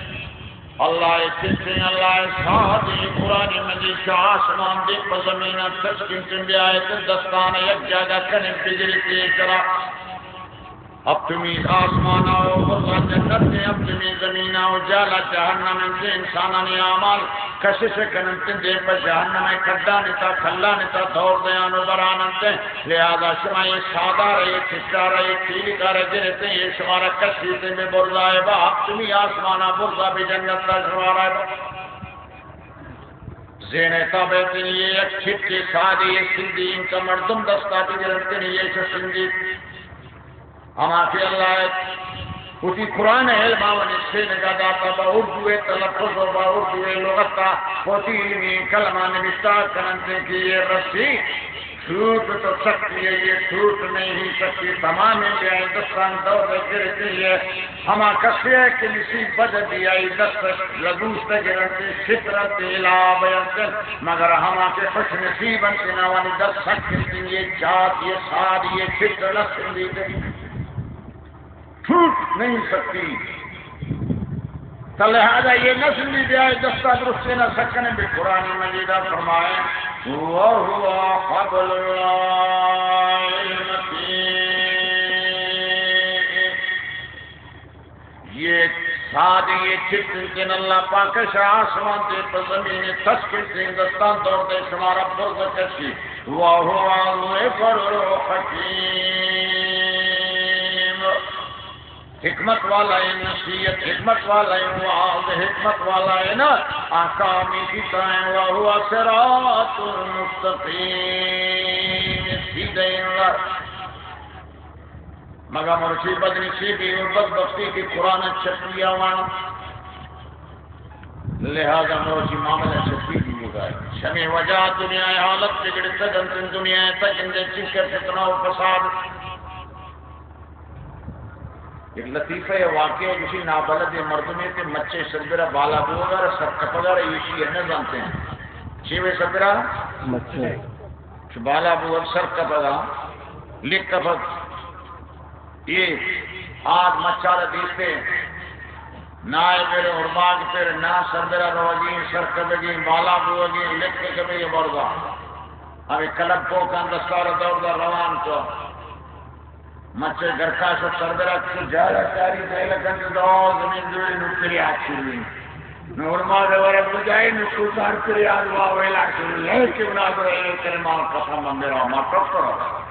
اللہ ءِ چٹیں، اللہ ءِ سادیں، قرآن مجید کہ آسمان دیم پہ زمین ءَ تشکیل کن، بیائے دستان یک جاگہ کنیں بگریت اے کرا۔ ہپتمی آسمان ءَ و برزا جنت ایں، ہپتمی زمین ءَ و جالا جہنم ایں، انسانانی اعمال کشش کن انت، دیم پہ جہنم ءِ کڈانی تا، کلانی تا دور دیان و بران انت۔ لہذا شما اے سادار ءَ، اے چٹار ءَ، اے تیلکار ءَ گرتیں، اے شمارا کشیتیں بہ برزا ءَ با، ہپتمی آسمان ءَ برزا بہ جنت ءَ شمارا با۔ زین ءِ تابع تنی اے یک چٹے سادے، اے سندی، انکا مردم دستا بگرنت، تنی اے چو سندی۔ ہما کہ اللہ ءَ وتی قرآن ءِ علم ءَ و نشینگ ءَ داتا، با اردو ءِ تلفظ و با اردو ءِ لغت ءَ وتی علمی کلمہ نبشتہ کننت کہ یہ رسی ٹوٹ تو سکتی ہے، یہ ٹوٹ نہیں سکتی، تمام بیائے دستان دور گرتی ہے۔ ہما کسے کہ نصیب بد بیائے دست لگوشت گرنت، شترنت، الا بینت، مگر ہما کہ خوش نصیب انت، ناوانی دست سک انت، یہ چات، یہ ساد، یہ چٹ نہ سندیت، ٹوٹ نہیں سکتی۔ تو لہذا یہ نہ سندی، بیائے دستا درستین ءَ سک کنیں۔ بہ قرآن مجید ءَ فرمائے، وهو حبل الله المتين۔ یہ سادی، یہ چٹیں، اللہ پاک ءَ شہ آسمان دیم پہ زمین ءَ تشکیل دیں، دستان دور دے، شمارا برز کشی۔ وهو الذكر الحكيم۔ حکمت والا ایں، نصیحت حکمت والا ایں، وعظ حکمت والا ایں نا، احکامی کتاب ایں، وهو الصراط المستقيم، سیدھے ایں۔ مگہ مرچی بدنصیبی و بدبختی کہ قرآن چپی آوان، لہذا مرچی معاملہ چپی بوگا ایں۔ شمے وجہ دنیا ءِ حالت بگڑتگ انت، دنیا ءِ تک اندے چنکہ فتنہ و فساد۔ یک لطیفہ ءِ واقعہ، کسی نابلد مردمے کہ مچے سربرا بالا بوگا را سر کپگا را ایشی نہ زانتے ہیں۔ چی وے سربرا؟ مچے۔ چو بالا بوگ سر کپگا، لک کپگ۔ اے آد مچارا دیستے، نائے پر، ارماگ پر، نا سربرا روگی، سر کپگی، بالا بوگی، لک کپگی برزا۔ ہمے کلب پوکان دستار دور دا روان تو۔ مچے گرکاش و سربرا چو جالا چاری دیل کنت، دو زمین دوری نو پریاد شروع۔ نو ارماگ ورگ بجائے، نو کوکار پریاد وا ویلا شروع۔ ہے کہ بنا دو اے کلمہ قسم میرا ما ٹکر۔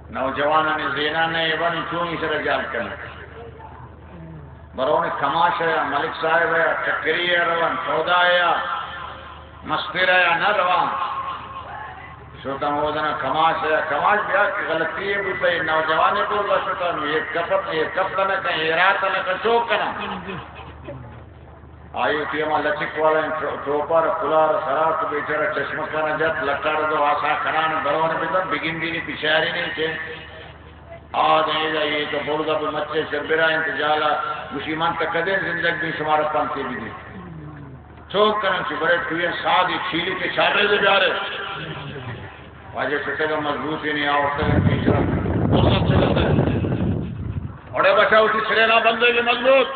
نوجوانانی زینان ءَ اے بانی چونی سر جال کنت۔ برون کماش ءَ یا ملک صاحب ءَ یا چکری ءَ روان، سودا ءَ یا مستر ءَ یا نہ روان۔ شتاں اودنا کماش ءَ یا کماش بیا کہ غلطی ءَ بوتا، اے نوجوان ءَ بوتا شتاں، نو اے کپت، اے کپت نہ کن، اے رات نہ کن، چو کناں۔ آئی وتی ہما لچک والا ٹو-، ٹوپر، کلار، سرا تو بیچارہ چشمکانا جت، لکار دو آسا کنان برون بزن، بگندینی پچاری نہیں چے۔ آ دیں ادا یہ تو برزا پہ مچے سر برا انت جالا، گوشی من تا کدے زندگ بی شمارا پنتے بی دی۔ چوک کنن چی برے توی سادی چھیلی کے چارے دے بیارے۔ واجہ شتگا مضبوط ہی نہیں آورتگا پیچھا۔ برزا چلتا ہے۔ اوڑے بچا اسی سرینا بندے کے مضبوط۔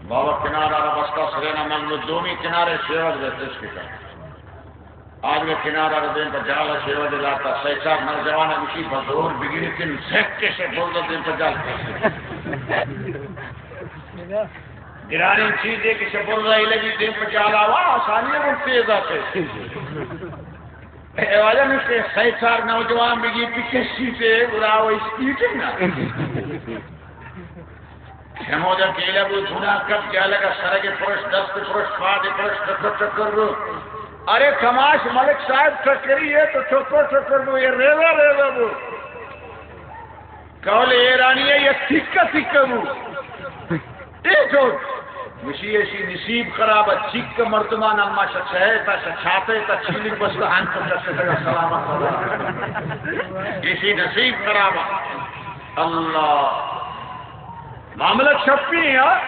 بابا کنارا را بستا سرینا مضبوط، دومی کنارے سیوک دے تشکتا۔ آدگہ کنارا را دیم پہ جالا شیوہ دلاتا، سہ چار نوجوان گوشی بزور بگیری تن سک کے شہ برزا دیم پہ جال۔ گرانی چیزے کہ شہ برزا ہی لگی دیم پہ جالا وا آسانی ہم تیز آتے۔ اے واجہ نشتے سہ چار نوجوان بگی پکشی تے گرا وہ اسپیڈ نا۔ ہمودا کیلہ بو دھنا کپ جالگا سرگ پرش، دست پرش، پاد پرش، ٹکر ٹکر بو۔ ارے کماش ملک صاحب ٹکری ہے تو ٹکر ٹکر بو، یہ ریزا ریزا بو۔ قول ایرانی ہے یہ تکہ تکہ بو۔ اے جو مشی ایشی نصیب خراب ہے، چک مردمان اما شہ چہے تا شہ چھاتے تا چھیلی بستا ہن تو کسے تگا سلامت اللہ۔ ایشی نصیب خراب ہے۔ اللہ۔ معاملہ چپی ہے، ہاں؟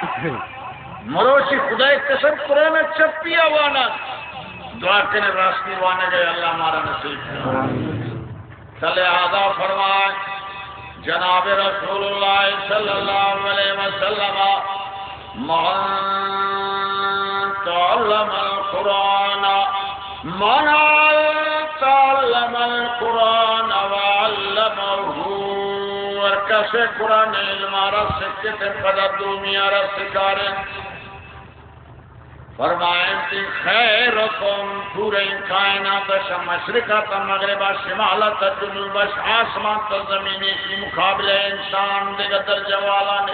مروچی خدائے قسم قرآن چپی ہے وانا۔ دعا کنے راستی وانا گئے، اللہ مارا نصیب۔ تو لہذا فرمائے جناب رسول اللہ صلی اللہ علیہ وسلم، من تعلم القرآن، من تعلم القرآن وعلمه، ہر کسے قرآن علم را سکتے پدا دومی را سکارے۔ فرمائیں کہ خیرکم، پورے کائنات شہ مشرق تا مغرب، شمال تا جنوب، آسمان تا زمین، ایشی مقابلہ انسان دیگہ درجہ والا نے۔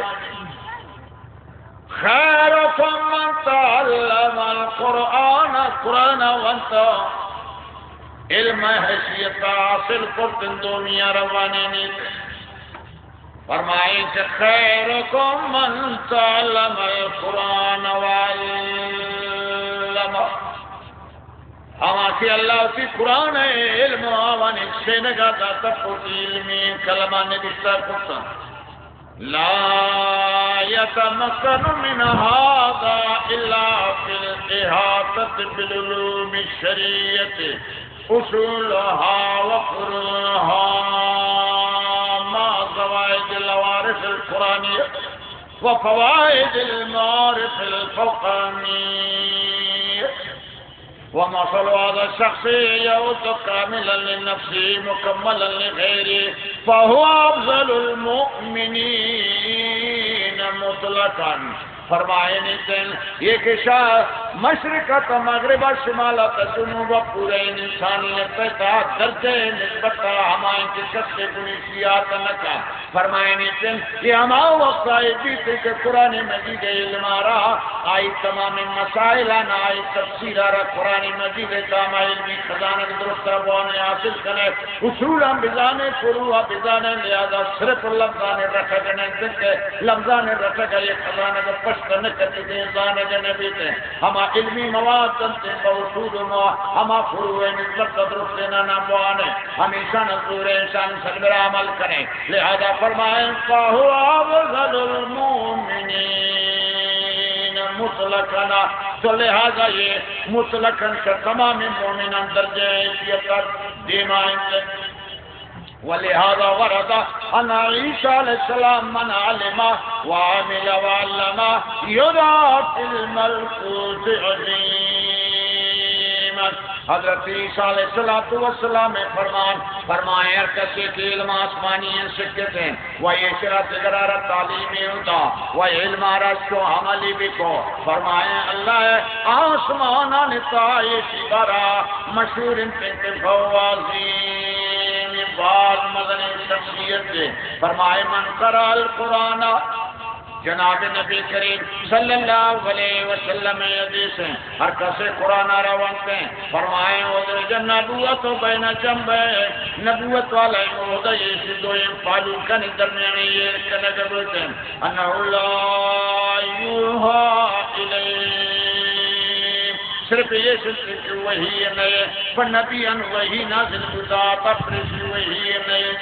خیرکم من تعلم القرآن، قرآن وانتا، علم حیثیت حاصل کرتن دومی روانی نیت۔ فرمائیں کہ خیرکم من تعلم القرآن وعلمه۔ ہما کہ اللہ وتی قرآن علم آوانی سینگا داتا، وتی علمی قلما نبشتہ کرتا۔ لا يتمكن من هذا إلا في الإحاطة بالعلوم الشرعية أصولها وفروعها مع زوائد العوارف القرآنية وفوائد المعارف الفوقانية. ومثل هذا الشخص يعد كاملا لنفسه مكملا لغيره فهو أفضل المؤمنين مطلقا. فرمائنی تن، یہ کہ شہ مشرق تا مغرب، شمال تا جنوب، پورے انسانیت تا درجہ نسبت ہمائیں کہ کسے گنی سیات نہ کا۔ فرمائنی تن، یہ ہما وقت آئی بیت کہ قرآن مجید علم را، آئی تمام مسائل آنا، آئی تفسیر را قرآن مجید تا ہما علمی خزانہ درست بوانے حاصل کنے، اصولاں بزانے، فروعاں بزانے، لہذا صرف لفظانی رٹگ نہ انت کہ لفظانی رٹگ ء یک خزانگ پشت نہ کپیت، زانگ نہ بیت۔ ہما علمی مواد انت، بہ اصول و مو-، ہما فروع نسبت درستین نام بوانے، ہمیشان زور انسان سربرا عمل کنے۔ لہذا فرمائیں، فهو أفضل المؤمنين مطلقا، تو لہذا یہ مطلقا شہ تمام مومنان درجہ حیثیت دیما انت۔ ولهذا ورد عن عيسى عليه السلام، من علم وعمل وعلم يدرك الملكوت عظيما. حضرت عیسیٰ علیہ الصلوۃ والسلام فرمان، فرمائے، ہر کسے کہ علم آسمانی ہیں سکتے ہیں، و ایشرا دگرا را تعلیم ہوتا، و علم را چو عملی بکو، فرمائے، اللہ آسمانان تا ایشی بارا مشہور انت کہ فهو عظيم، باز مزنیں شخصیت ہے۔ فرمائے، من قرأ القرآن، جناب نبی کریم صلی اللہ علیہ وسلم حدیث ہیں، ہر کسے قرآن را وانتے ہیں، فرمائے، ادرج النبوة بين جنبيه، نبوت والا عہدہ ایشی دوئیں پالوکانی درمیان ایر کنگ بوتے ہیں، انه لا يوحى إليه، صرف یہ سلسلے کہ وحی نئے، پر نبی ان وحی نازل بوتا، پر پریشی وحی نئے۔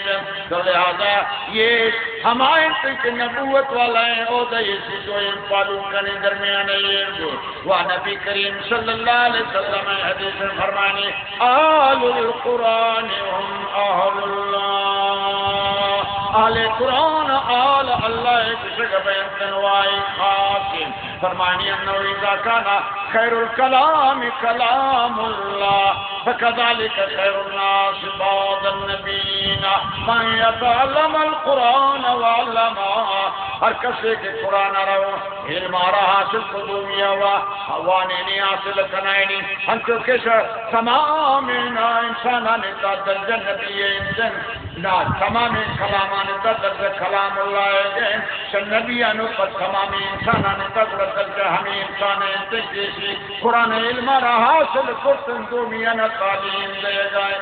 تو لہذا یہ ہمائیں کہ نبوت والا ہیں، او دا یہ سی جو ان پالو کنے درمیان یہ گو۔ و نبی کریم صلی اللہ علیہ وسلم حدیث میں فرمانی، آل القرآن هم اهل الله۔ اہل قرآن آل اللہ کشگ بینتن وائی خاص۔ فرمانی انه اذا كان خير الكلام كلام الله فكذلك خير الناس بعد النبيين من يتعلم القرآن وعلمه۔ ہر کسے کہ قرآن رو علم آرا حاصل کو دومی آوا، وانینی حاصل کنائنی۔ ہنچو کہ شر تمام انسانانی تا درجہ نبی انسان، نا تمام کلامانی تا درجہ کلام اللہ ہے۔ شر نبی انو پر تمام انسانانی تا درجہ ہمیں انسان انسان کیسی قرآن علم آرا حاصل کرتن دومی انا تعلیم دے گئے۔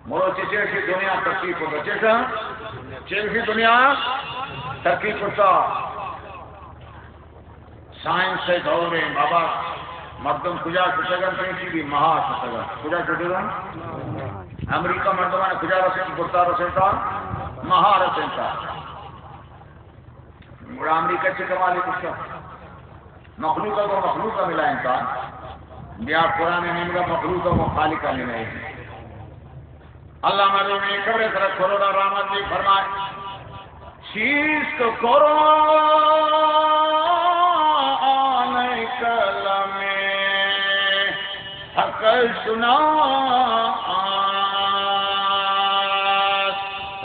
مروچی چیشی دنیا ترقی کرتا، چیشا؟ چیشی دنیا ترقی کرتا۔ سائنس ءِ دور ءَ بابا، مردم کجا شتگ انت، چیشی بھی ماہ ءَ شتگ انت۔ کجا شتگ انت؟ امریکہ مردمان کجا رسینت، کرتا رسینتا؟ ماہ ءَ رسینتا۔ گڑا امریکہ چہ کمالے کشتا؟ مخلوق ءَ گوں مخلوق ءَ ملائینتا۔ بیا قرآن ءِ نیمگا مخلوق ءَ گوں خالق ءَ ملائینت۔ اللہ مردم ءِ قبر ءِ سرا کروڑا رحمت بھی فرمائے۔ چیست قرآن کلام حق شناس،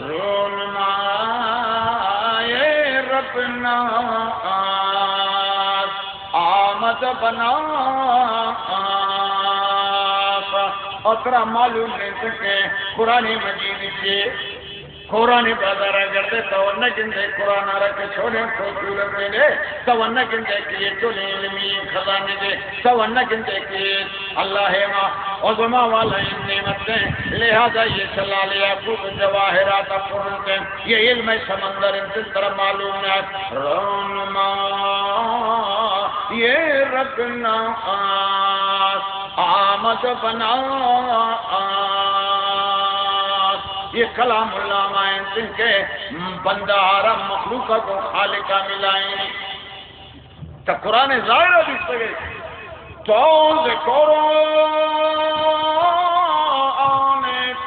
رونمائے رب ناس، آمد بناس۔ او ترا معلوم نہیں کہ قرآن مجید چے؟ قرآن بازار ءَ گردے تو نہ گندے، قرآن ءَ را کہ چونیں خوبصورت دے تو نہ گندے کہ یہ چونیں علمی خزانے دے، تو نہ گندے کہ اللہ ما عظما والا نعمت دے۔ لہذا یہ سلال یاقوت جواہرات پر انت، یہ علم سمندر انت، ترا معلوم ہے۔ رونما یہ رب ناس، آمد بناس۔ یہ کلام اللہ ما انت کہ بندہ آرا مخلوق کو خالق ملائیں۔ تا قرآن ظاہر دیستگے۔ تو ز قرآن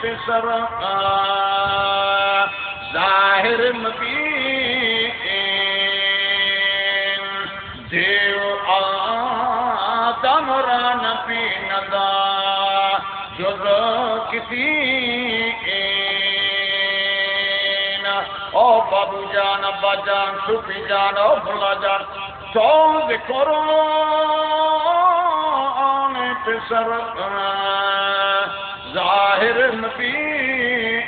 پسر ظاہر مبین، دیو آدم را نبیندا جز کتین۔ او بابو جان، ابا جان، صوفی جان، او ملا جان، تو ز قرآن پسر ظاہر مبین،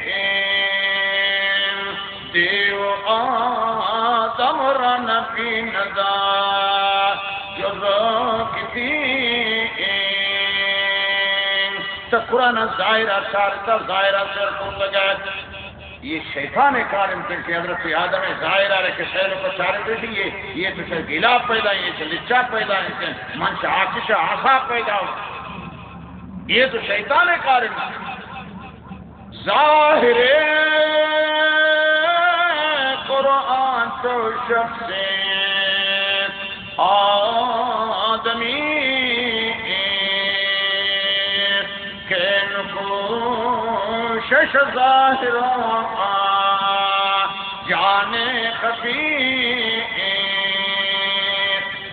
دیو آدم را نبیندا جز کتین۔ تا قرآن ظاہر چارتا، ظاہر سر کو لگا۔ یہ شیطان کار انت کہ حضرت آدم ظاہر آ رہے کہ سیل کو چارے تھے، یہ، یہ تو سے گلا پیدا، یہ تو لچا پیدا، یہ تو من سے آتش آسا پیدا ہو۔ یہ تو شیطان کار انت۔ ظاہر قرآن تو شخص آدمی کہ نکوشش ظاہر جان خفی۔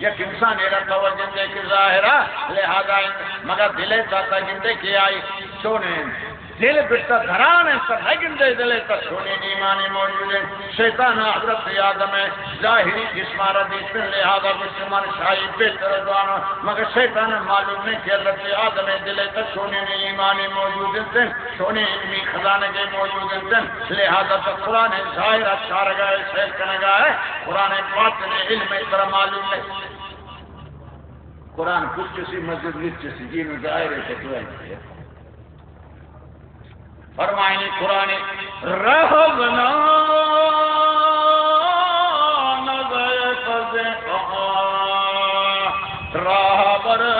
یک انسان ایرا توجہ دے کہ ظاہرہ لہذا مگا دلے تا گندے کہ آئی چونے دل بٹا گران انت، نہ گندے دل ء تہ چونیں ایمانے موجود انت۔ شیطان ء حضرت آدم ء ظاہری جسم ء را دیستن، لہذا گوشت من شاہی بہتر جوان آں، مگر شیطان ء معلوم نہیں کہ حضرت آدم ء دل ء تہ چونیں ایمانے موجود انت، چونیں علمی خزانگے موجود انت، لہذا تہ قرآن ء ظاہر ء چارگا ء سیر کنگا ء قرآن ء باطن ء علم ء ترا معلوم نہیں۔ قرآن کچ سی مسجد وچ سی، جی نو ظاہر ء تو انت۔ فرمائنی قرآن رہبنا نظر فض، راہ بر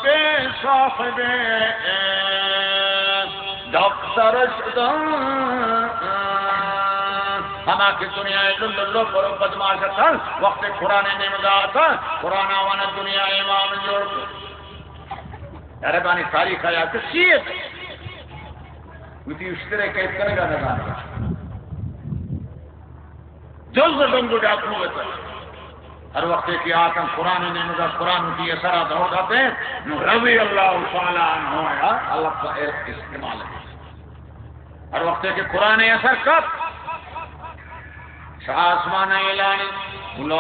بے صاحب دفتر شدن. ہما کہ دنیا ءِ لل لل پر بدماش اتن، وقت قرآن ءِ نیمگا اتن، قرآن آوان دنیا ءِ امام جوڑ کو. عربانی تاریخ آیا کہ شیعہ وتی اشترے قید کنگا نہ زانت. جز ڈنگ و ڈاکو ات. ہر وقتے کہ آتن قرآن ءِ نیمگا، قرآن وتی اثرا دور داتے، نو رضی اللہ تعالی عنہ آیا، اللہ کا استعمال ہے. ہر وقتے کہ قرآن ءِ اثر کپ، شہ آسمان اعلان، اولئک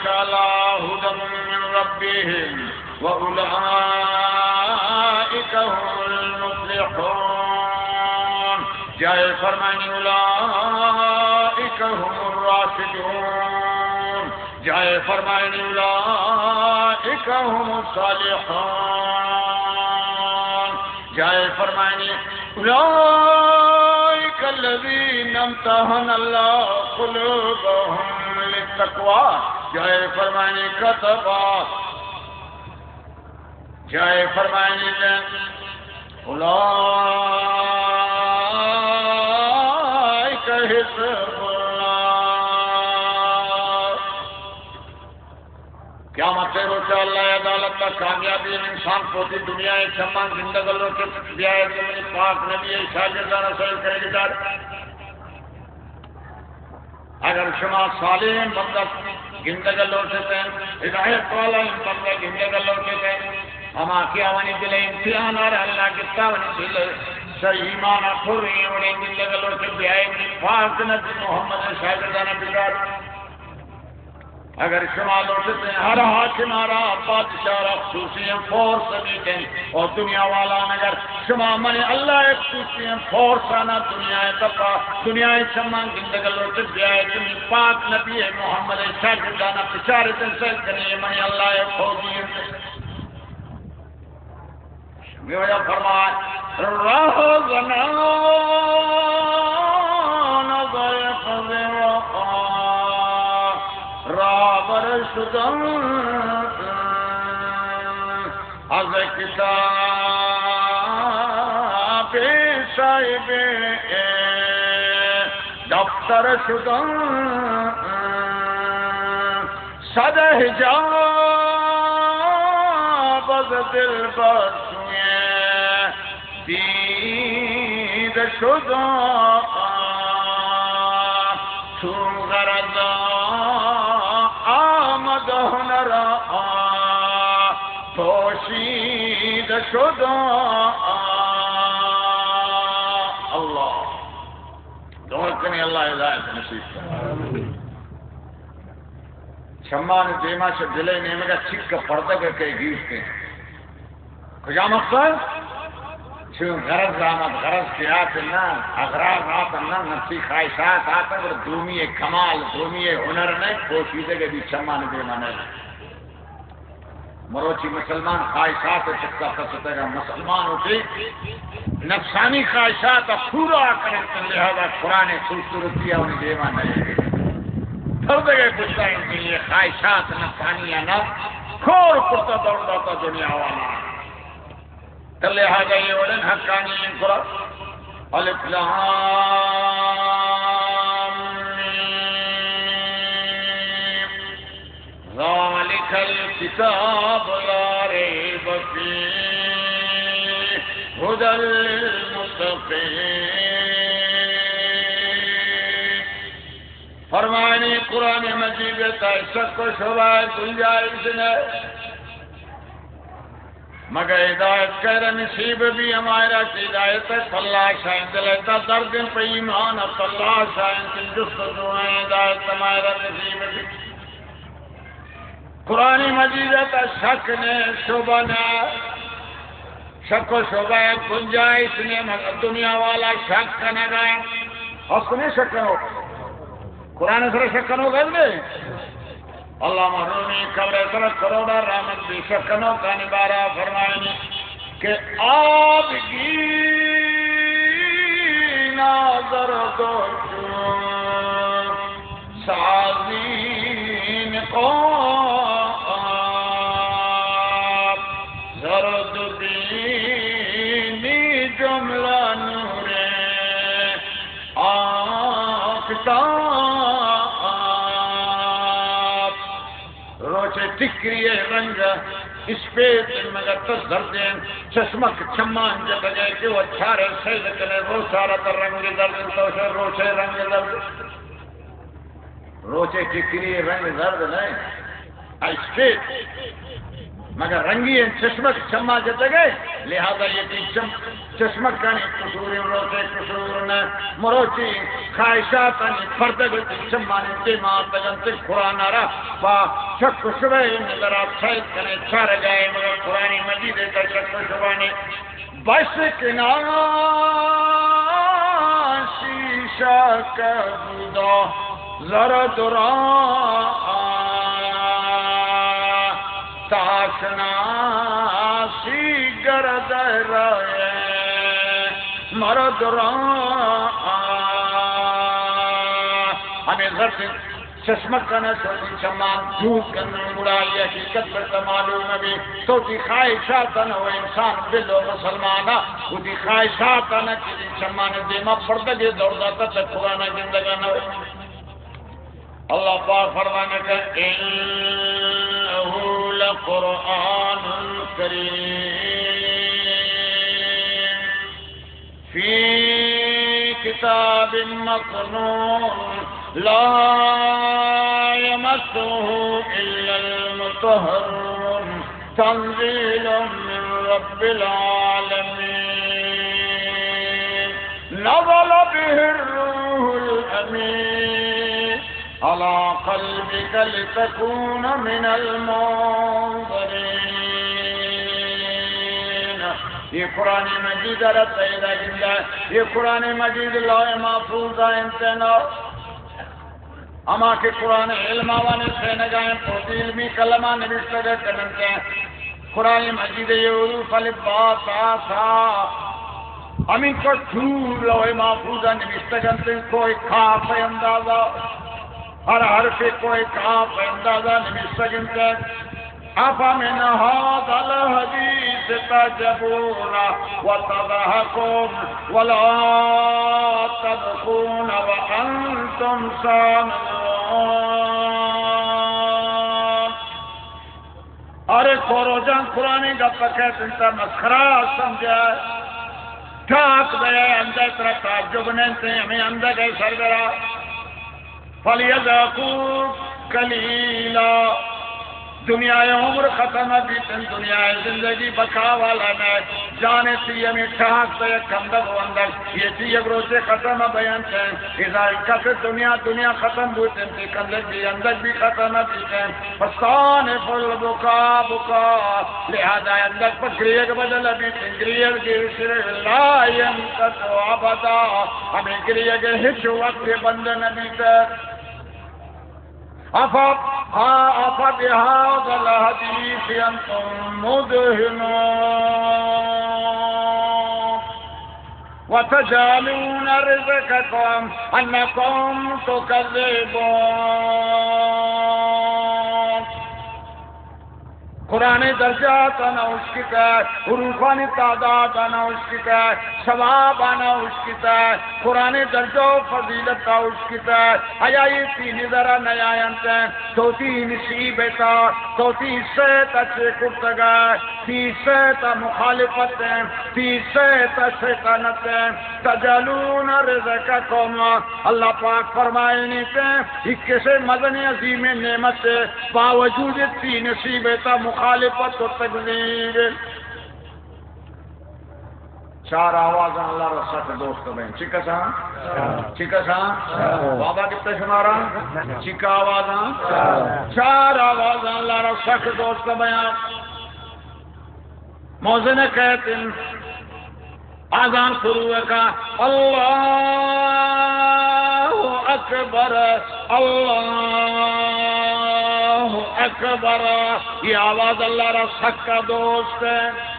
علی ھدی من ربهم وأولئك هم المفلحون. جائے فرمانی اولئک هم الراشدون. جائے فرمانی اولئک هم الصالحون. جائے فرمانی اولئک الذین امتحن اللہ قلوبهم للتقوی. جائے فرمانی کتب جائے فرمائنی دے، اولئک حزب اللہ. قیامت ءِ روچ اللہ ءِ عدالت ءَ کامیابی انسان پوتی دنیا ءِ چماں گندگ ءَ لوٹت، بیائے کہ منی پاک نبی ءِ شاگرداں سیل کرے گدار. اگر شما صالحیں بندہ گندگ ءَ لوٹتے، ہدایت والائیں بندہ گندگ ءَ لوٹتے، ہما کہ آوانی دل ءِ امتحان ءَ را اللہ گپتا، آوانی دل ءَ شہ ایمان ءَ پر ایں وڑیں گندگ ءَ لوٹتے، بیائے منی پاک نبی محمد ءِ شاگرداں بچار. اگر شما لوٹتے ہر حاکم ءَ را، بادشاہ ءَ را خصوصی فورس بیتیں، اور دنیا والان اگر شما منی اللہ ءِ خصوصی فورس آنا دنیا ءِ تپا، دنیا ءِ چماں گندگ ءَ لوٹتے، بیائے منی پاک نبی محمد ءِ شاگردانا بچارتے، سیل کنی منی اللہ ءِ فوجی انت. شمی وجہ فرمائے، راہ زنان ضعیف ضعیف راہ بر شدن، از کتاب صاحب دفتر شدن. صد حجاب از دلبر سوی دیده شد، چون غرض آمد هنر پوشیده شد. اللہ دعا کنی، اللہ ہدایت نصیب کنی. چمان دیما چہ دل ءِ نیمگا چک پردگ ءَ کئے گیشتے. کجا مقصد؟ چون غرض آمد، غرض کہ آت نہ، اغراض آت نہ، نفسی خواہشات آت، گڑا دومی کمال، دومی ہنر نہ، پوشیدگ بی چمان دیما نہ. مروچی مسلمان خواہشات ءِ چکا پچتگا، مسلمان وتی نفسانی خواہشات ءَ پورا کننت، لہذا قرآن ءِ خوبصورتی ءَ آوانی دیما نہ. پردگے پشتا انت، یہ خواہشات نفسانی ءَ نہ کور کرتا، دور داتا دنیا والا. تو لہذا یہ وڑیں حقانی انت قرآن. الف لام میم. ذلك الكتاب لا ريب فيه هدى للمتقين. فرمانی قرآن مجید ءِ تہا شک و شبہ ءِ گنجائش نہ. مگہ ہدایت کئے را نصیب بی؟ ہمائے را کہ ہدایت ءِ تلاش ءَ انت، دل ءِ تہا درد انت، پہ ایمان ءِ تلاش ءَ انت، جستجو ءَ انت، ہدایت ہمائے را نصیب بی. قرآن مجید ءِ تہا شک نہ، شبہ نہ، شک و شبہ ءِ گنجائش نہ، مگہ دنیا والا شک کنگا انت. ہست نہ شک کنوک؟ قرآن ءِ سرا شک کنوک ہست نہ؟ علامہ رومی قبر ءِ سرا کروڑا رحمت بی، شک کنوکانی بارا فرمائنی کہ آبگین ءَ زرد و چون سازی آب، زرد بینی جملہ نور آفتاب۔ روچے ٹکری ءِ رنگ اسپیت، مگر تو زردیں۔ چشمک چمان جتگ ئے کہ وت چارے سید کنے، روچ ءَ را تو رنگ زرد، تو شے روچے رنگ زرد۔ روچے ٹکری ءِ رنگ زرد نہ اِنت، اسپیت، مگر رنگی اِنت۔ چشمک چما جتگ ئے، لہذا اے تئی چم-، چشمکانی قصور اِنت، روچے قصور نہ۔ مروچی خواہشاتانی پردگ تئی چمانی دیما آتگ اَنت، قرآن ءَ را پہ شک و شبہ ءِ نظر ءَ سید کنے، چارگ ءَ ئے، مگر قرآن مجید ءِ تہ شک و شبہ نے۔ بشکنا شیشہ کبودا زرد را، تاشناسی گرد رائے مرد را۔ ہمے زرد چشمکاں ءَ چہ وتی چماں دور کنن، گڑا آئی ءِ حقیقت پر تو معلوم بی۔ تو وتی خواہشاتاں ءَ، انسان بل و مسلمان ءَ وتی خواہشاتاں ءَ چہ وتی چماں ءَ دیما پردگے دور داتہ، تہ قرآن ءَ گندگا نہ۔ اللہ پاک فرمائنگ ءَ، انه لقرآن کریم۔ في كتاب مكنون لا يمسه إلا المطهرون تنزيل من رب العالمين نزل به الروح الأمين على قلبك لتكون من المنذرين۔ اے قرآن مجید ءَ را تئیدا گندئے، اے قرآن مجید لوح محفوظ ءَ اِنت نا۔ ہما کہ قرآن علم آوانی سینگا اِنت، وتی علمی قلم ءَ نبشتگ کننت۔ قرآن مجید ءِ اے حروف الف با تا ثا ہمینچو ٹور لوح محفوظ ءَ نبشتگ اَنت، کوہ قاف ءِ اندازہ، ہر حرف کوہ قاف ءِ اندازہ نبشتگ اَنت۔ أفمن هذا الحديث تعجبون وتضحكون ولا تبكون وأنتم سامدون۔ ارے کورو جان، قرآن ءِ گپ ءَ کئیت اِنت، مسخرہ سمجھئے، ٹاک دئے، اندے ترا تعجب نہ اِنت، ہمے اندگہ سربرا۔ فلیضحکوا قلیلا۔ دنیا ءِ عمر ختم بیت اِنت، دنیا ءِ زندگی بقا والا نہ۔ جان ءَ تئی ہمے ٹاک دئے، یک کندگ و اندگ، اے تئی یک روچے ختم بینت۔ اذا انکسرت الدنیا، دنیا ختم بوت اِنت، تئی کندگ بی، اندگ بی ختم بیت اِنت۔ فاستأنف البکا بکا، لہذا اندگ پہ گریگ بدل بیت، گریگ گریشر لا ینقطع ابدا، ہمے گریگ ہچ وقت بند نہ بیت۔ أف-، أفبهذا الحديث أنتم مدهنون۔ وتجعلون رزقكم أنكم تكذبون۔ قرآن ءِ درجات آناں اشکتہ، حروفانی تعداد آناں اشکتہ، ثواب آناں اشکتہ، قرآن ءِ درجہ و فضیلت آ اشکتہ، آیا اے تئی نظر ءَ نیاینت؟ تو تئی نصیب ءِ تہا، تو تئی سیت ءَ چے کرتگ ئے؟ تئی سیت ءَ مخالفت اِنت، تئی سیت ءَ شیطانت اِنت۔ تجعلون رزقكم، اللہ پاک فرمائینیت، اے کسے مزنیں عظیمیں نعمت ءِ باوجود تئی نصیب ءِ تہا مخالفت و تکذیب۔ چار آوازاں اللہ را سک دوست بئیں۔ چی کساں؟ چی کساں؟ بابا گپتہ شمارا؟ چی کا آوازاں؟ چار آوازاں اللہ را سک دوست بیاں۔ مؤذن کئیت اِنت، اذان شروع کا، اللہ اکبر، اللہ اکبر۔ اے آواز اللہ را سکا دوست اِنت۔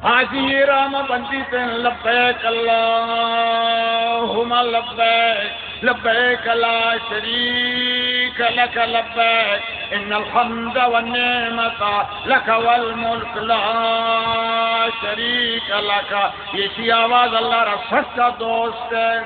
حاجی احرام بندیت اِنت، لبیک اللہم لبیک، لبیک لا شریک لک لبیک، ان الحمد والنعمة لک والملک لا شریک لک۔ ایشی آواز اللہ را سچا دوست ہے۔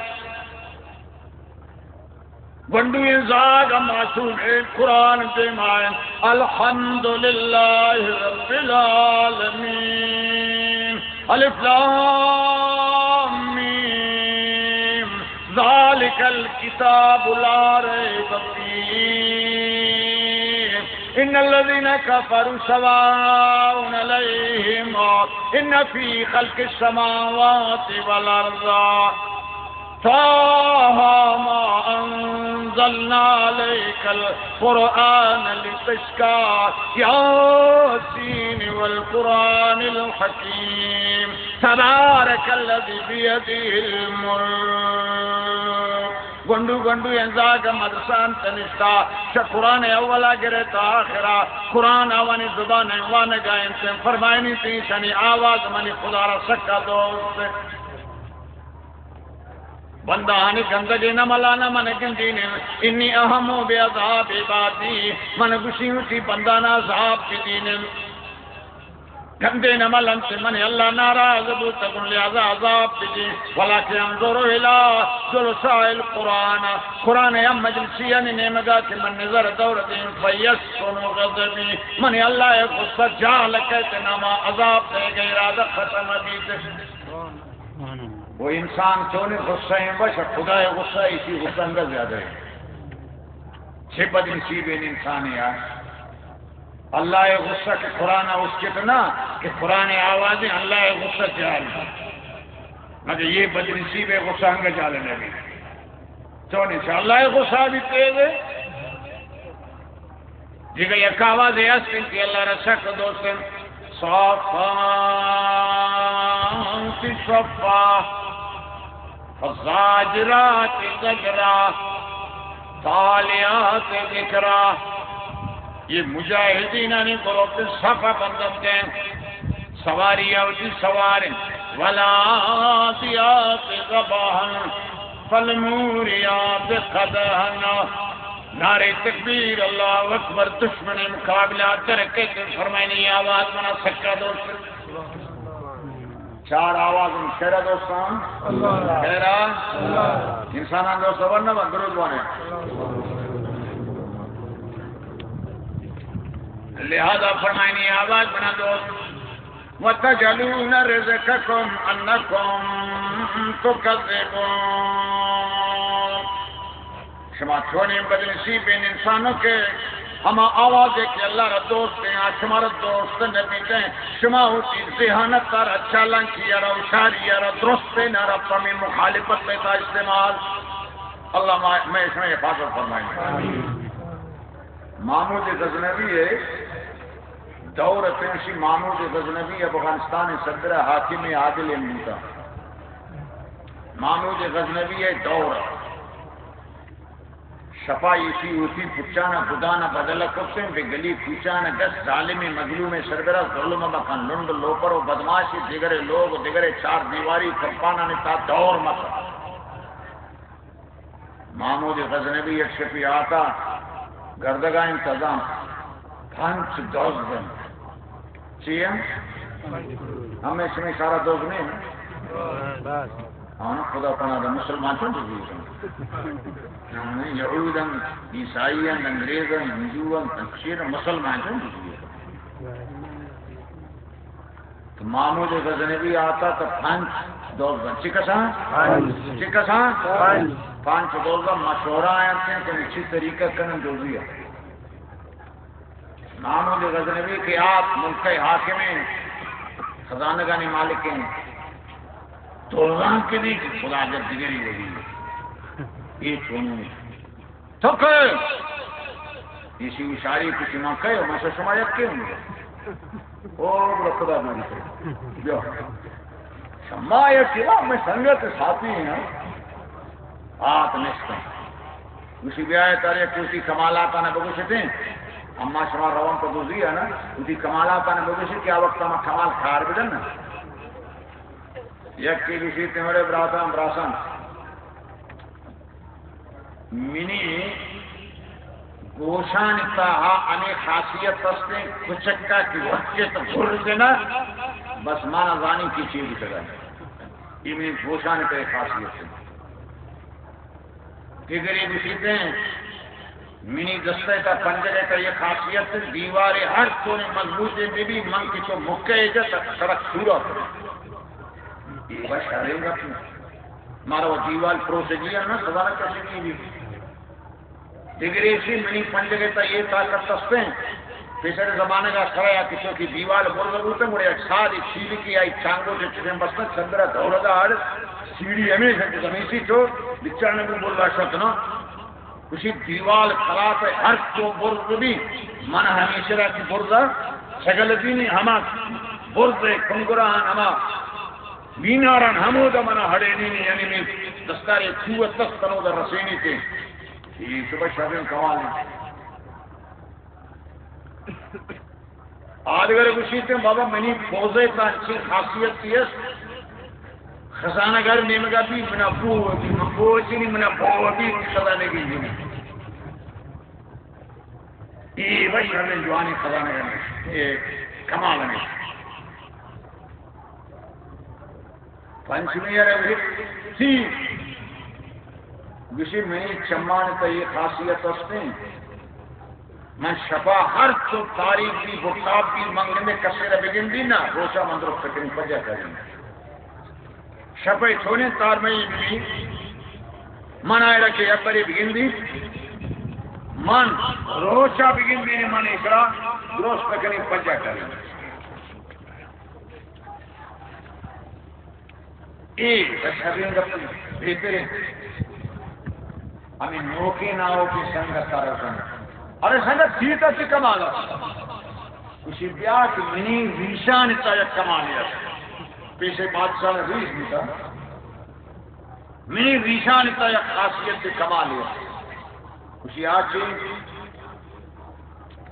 گونڈویں زاگ ءَ معصومیں قرآن دیما انت۔ الحمد للہ رب العالمین۔ الف لام میم۔ ذلک الکتاب لا ریب فیہ۔ ان الذین کفروا سواء علیہم۔ ان فی خلق السماوات والارض طه ما أنزلنا عليك القرآن لتشقى. يس والقرآن الحكيم. تبارك الذي بيده الملك. گونڈو گونڈو انزاگ مدرسان تنشتا، شہ قرآن اولا گرے تا آخرا، قرآن آوانی زبان وانگا انت، فرمائنی تیشانی آواز منی خدا را سکا دوست۔ بندہانی گندگیں عملانا من گندینیں، انی احم بعذاب عبادی، من گوشی وتی بندانا عذاب بدینیں۔ گندیں عمل انت، من اللہ ناراض بوتگوں، لہذا عذاب بدی۔ ولکن انظر الی جلساء القرآن، قرآن ہم مجلسیانی نیمگا کہ من نظر دور دیں، فیسکن غضبی، من اللہ غصہ جہل کئیت، ناما عذاب دئیگا ارادہ ختم بیت۔ وہ انسان چونیں غصہ ایں، بس خدائے غصہ، ایشی غصہ انگا زیادہ ایں۔ چہ بدنصیبیں انسانے آ۔ اللہ غصہ کہ قرآن اسکت نا، کہ قرآن آوازیں، اللہ غصہ جہل۔ مگر یہ بدنصیب غصہ انگا جہل نبی۔ چونیں چہ اللہ غصہ بھی تیز ہے۔ دیگہ یک آوازے ہست انت کہ اللہ را سک دوست انت، صافات صفا، فالزاجرات زجرا، فالتالیات ذکرا۔ یہ مجاہدینانی گروپ صفا بندنت انت۔ سواری آ وتی سواریں، والعادیات ضبحا، فالموریات قدحا۔ نعرہ تکبیر، اللہ اکبر، دشمن مقابلہ ترکت، فرمائنی آواز منا سکا دوست۔ چار آواز شعرا دوستان۔ اللہ۔ شعرا۔ اللہ۔ انسانان دوست ورنہ درود وانے۔ لہذا فرمائنی آواز منا دوست۔ وتجعلون رزقكم أنكم تكذبون۔ شما چونیں بدنصیبیں انسانو کہ ہما آوازے کہ اللہ را دوست ایں، آ شما را دوست نہ بیت ایں، شما وتی ذہانت را چالاکی را، ہوشاری را، درستیں را پمی مخالفت تا استعمال۔ اللہ ما، مئے شمئے حفاظت فرمائیں۔ آمین۔ محمود غزنوی ءِ دور ءَ، پنشی محمود غزنوی افغانستان ءِ صدر ءُ حاکم عادل ءَ بوتا۔ محمود غزنوی ءِ دور ءَ شپا ایشی وتی پچانا گدانا بدل کتیں، بہ گلی کوچانا گس ظالمیں مظلومیں سربرا ظلم مکن، لنڈ لوپر و بدماش دگرے لوگ و دگرے چار دیواری کمپانانی تا دور مکن۔ محمود غزنوی یک شپی آتا، گردگا انت، ازاں پنچ دزد انت۔ چی انت؟ ہمے شمے سارا دزد نہ انت؟ آنا خدا پناہ دا، مسلمان چون دزی انت؟ یہود انت، عیسائی انت، انگریز انت، ہندو انت، پنچیر انت، مسلمان چون دزی انت؟ تو محمود غزنوی آتا تو پنچ دزد انت۔ چی کساں؟ پنچ۔ چی کساں؟ پنچ۔ پنچ دزد انت، مشورہ انت کہ چی طریقہ کنن دزی ءَ۔ محمود غزنوی کہ آپ ملک ءِ حاکم انت، خزانگانی مالک انت، دزاں کہ دی کہ خدا اگر دگری ولی، اے چونیں تو کئے؟ ایشی اشاری کچھ، ما کئے؟ ما شما یکے ہوں۔ او گڑا خدا دوری کرے۔ بیا۔ شما یکے، ما، مئے سنگت ساتھی ہیں۔ آت نشتن۔ گوشی، بیائے تارے کوشی کمالاتانا بگوشتیں۔ اما شما روان پہ دزی ہے نا، وتی کمالاتانا بگوشی کہ آ وقت ما کمال کار بدن نا۔ یکے گوشی، تمہارے براتاں، براساں۔ منی گوشانی تہا ہمے خاصیت استیں، کچکا کہ وقت تو بر جنا، بس مانا زانی کہ چی بوتگا۔ یہ منی گوشانی تہا خاصیت ہے۔ دگرے گوشیت ہیں، منی دستے تا پنجگے تا یہ خاصیت، دیوارے ہر طور مضبوط بی بی، من کہ تو مکے جا تک سڑک پورا کرے۔ یہ بس شریں گپ۔ مارا وہ دیوال پروسگی ہے نا، سوارا کشگی بی۔ دگرے ایشی منی پنجگے تا یہ طاقت استیں۔ پیسر زمانگا سرا یا کسو کی دیوال برز بوتن، گڑا یک سادی چیلکی آئی چانگو چے چکیں بستن، چندرا دورگا اڑ سیڑھی ہمیش ہے کہ زمین سی چو بچانے کو برزا شت نا۔ کسی دیوال خلاف ہے، ہر چو برز بی، من ہمیشہ را کی برزا شگل دینی ہما برز کنگران ہما میناران ہمودا منا ہڑینی نی، یعنی نی دستارے قوت است کنودا رسینی تے۔ یہ شبہ شریں کمال ہے۔ آدگر گوشیت ہیں، بابا منی پوزے تا انچیں خاصیت تی است، خزانہ گار نیمگا بی منا بو بی، من بو چینی منا بو بی خزانہ گی جنی۔ اے بس ہمیں جوانی خزانہ گار، اے کمال نہیں۔ پنچمی ء رنگ سی گوشی، منی چمان تہ یہ خاصیت استیں، من شپا ہر چو تاریک بی، بٹاپ بی، من گندے کسے را بگندی نا، روچا من درست کنی پجا کریں۔ شپے چونیں تار مئی بی، من آئرا کہ یپری بگندی، من روچا بگندی، من ایشرا درست کنی پجا کریں۔ اے بس ہمیں گپ بہتر ہے۔ ہمیں نوکے ناوکے سنگت تارا سنگت۔ ارے سنگت تھی تا چی کمال ہے؟ کسی بیا کہ منی ریشان تا یک کمال ہے۔ پیسے بادشاہ نے ریش دیتا۔ منی ریشان تا یک خاصیت کمال ہے۔ کسی آچے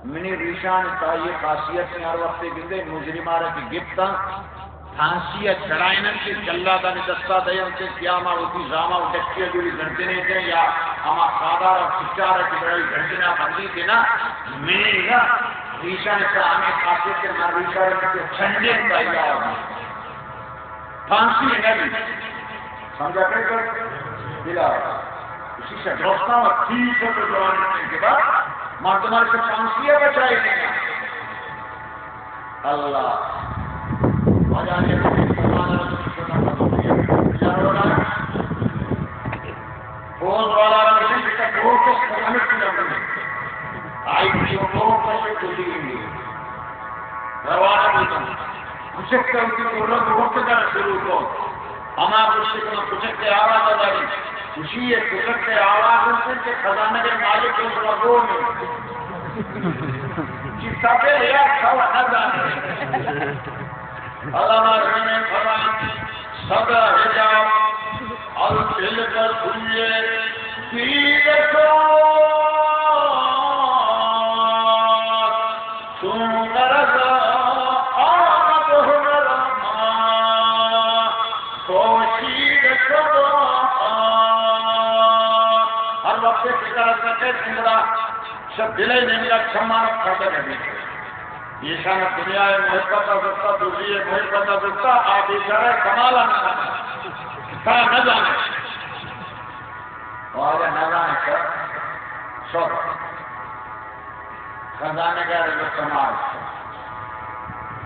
منی ریشان تا یہ خاصیت ہیں، ہر وقت گندے مجرمارا کہ گپتا پھانسی ء چڑائینن کہ جلادانی دستا دئینت کہ قیاما وتی زاما و ڈکی ء جوڑی گردنے دیں یا ہما سادار ء چچار ء کہ بڑی گردنا بندی دینا، منی نا ریشان تا ہمیں خاصیت کہ من ریشان کہ چنڈے تا یا پھانسی نہ بیت۔ سمجھا کرے کر؟ بلا۔ اسی سے دوستاں و تیس سو جوان کے بعد مردمان سے پھانسی ہے بچائے نہیں۔ اللہ۔ واجہ نے اپنے فرمان رسول صلی اللہ علیہ وسلم۔ فوج والا رسول کا دو کس قدمت کی لمبی۔ آئی کی دو کس کو دی۔ روانہ بوتن۔ کچک ء وتی کرا گوشت دار شروع کو۔ ہما گوشت کہ من کچک ء آواز ء داری۔ خوشی ء کچک ء آواز انت کہ خزانہ ء مالک ء گوما گون انت۔ چی سبے یا سوا نہ زانے۔ علامہ رحمہ فرمائیں، صدا حجاب الفلک سوی دید شد، چون غرض آمد هنر ما، پوشیده شد. ہر وقت فکر از نکرد، شب دل نیمگا چمان پردہ نبی۔ ایشان دنیا ء محبت ء زرتا، دزی ء محبت ء زرتا، آ بیچارہ کمال ء نہ کنت۔ تا نہ زانت۔ واجہ نہ زانت کہ شر۔ خزانہ گار ء کمال۔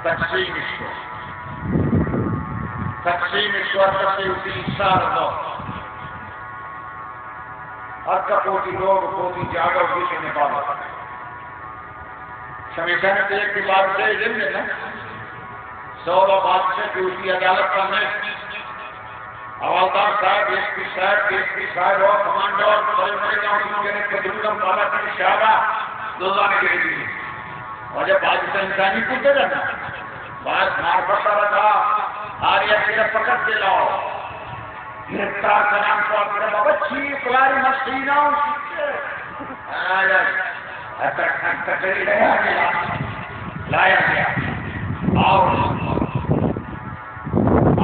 تقسیم اشکو۔ تقسیم اشکو، تقسیم تین سال دو۔ ہر کا پوتی لوگ، پوتی جاگہ، پوتی نبالو۔ شمیشانی تے کہ بادشاہ زند نا، سوبا بادشاہ ڈیوٹی عدالت کا میں، حوالدار صاحب، ایس پی صاحب، ڈی ایس پی صاحب اور کمانڈر اور بڑے بڑے گاؤں کے نے پتلو کا پالا کی شاگا دو زانے کے دی۔ اور جب بادشاہ انسانی کو دے نا، بعد مار پڑتا رہا، آریا تیرا پکڑ کے لاؤ۔ گرفتار کنان کو اکرم بابا چی پلاری مستی نہ ہو سکتے۔ آیا، اتر کھن تکڑی لیا گیا۔ لایا گیا۔ آؤ۔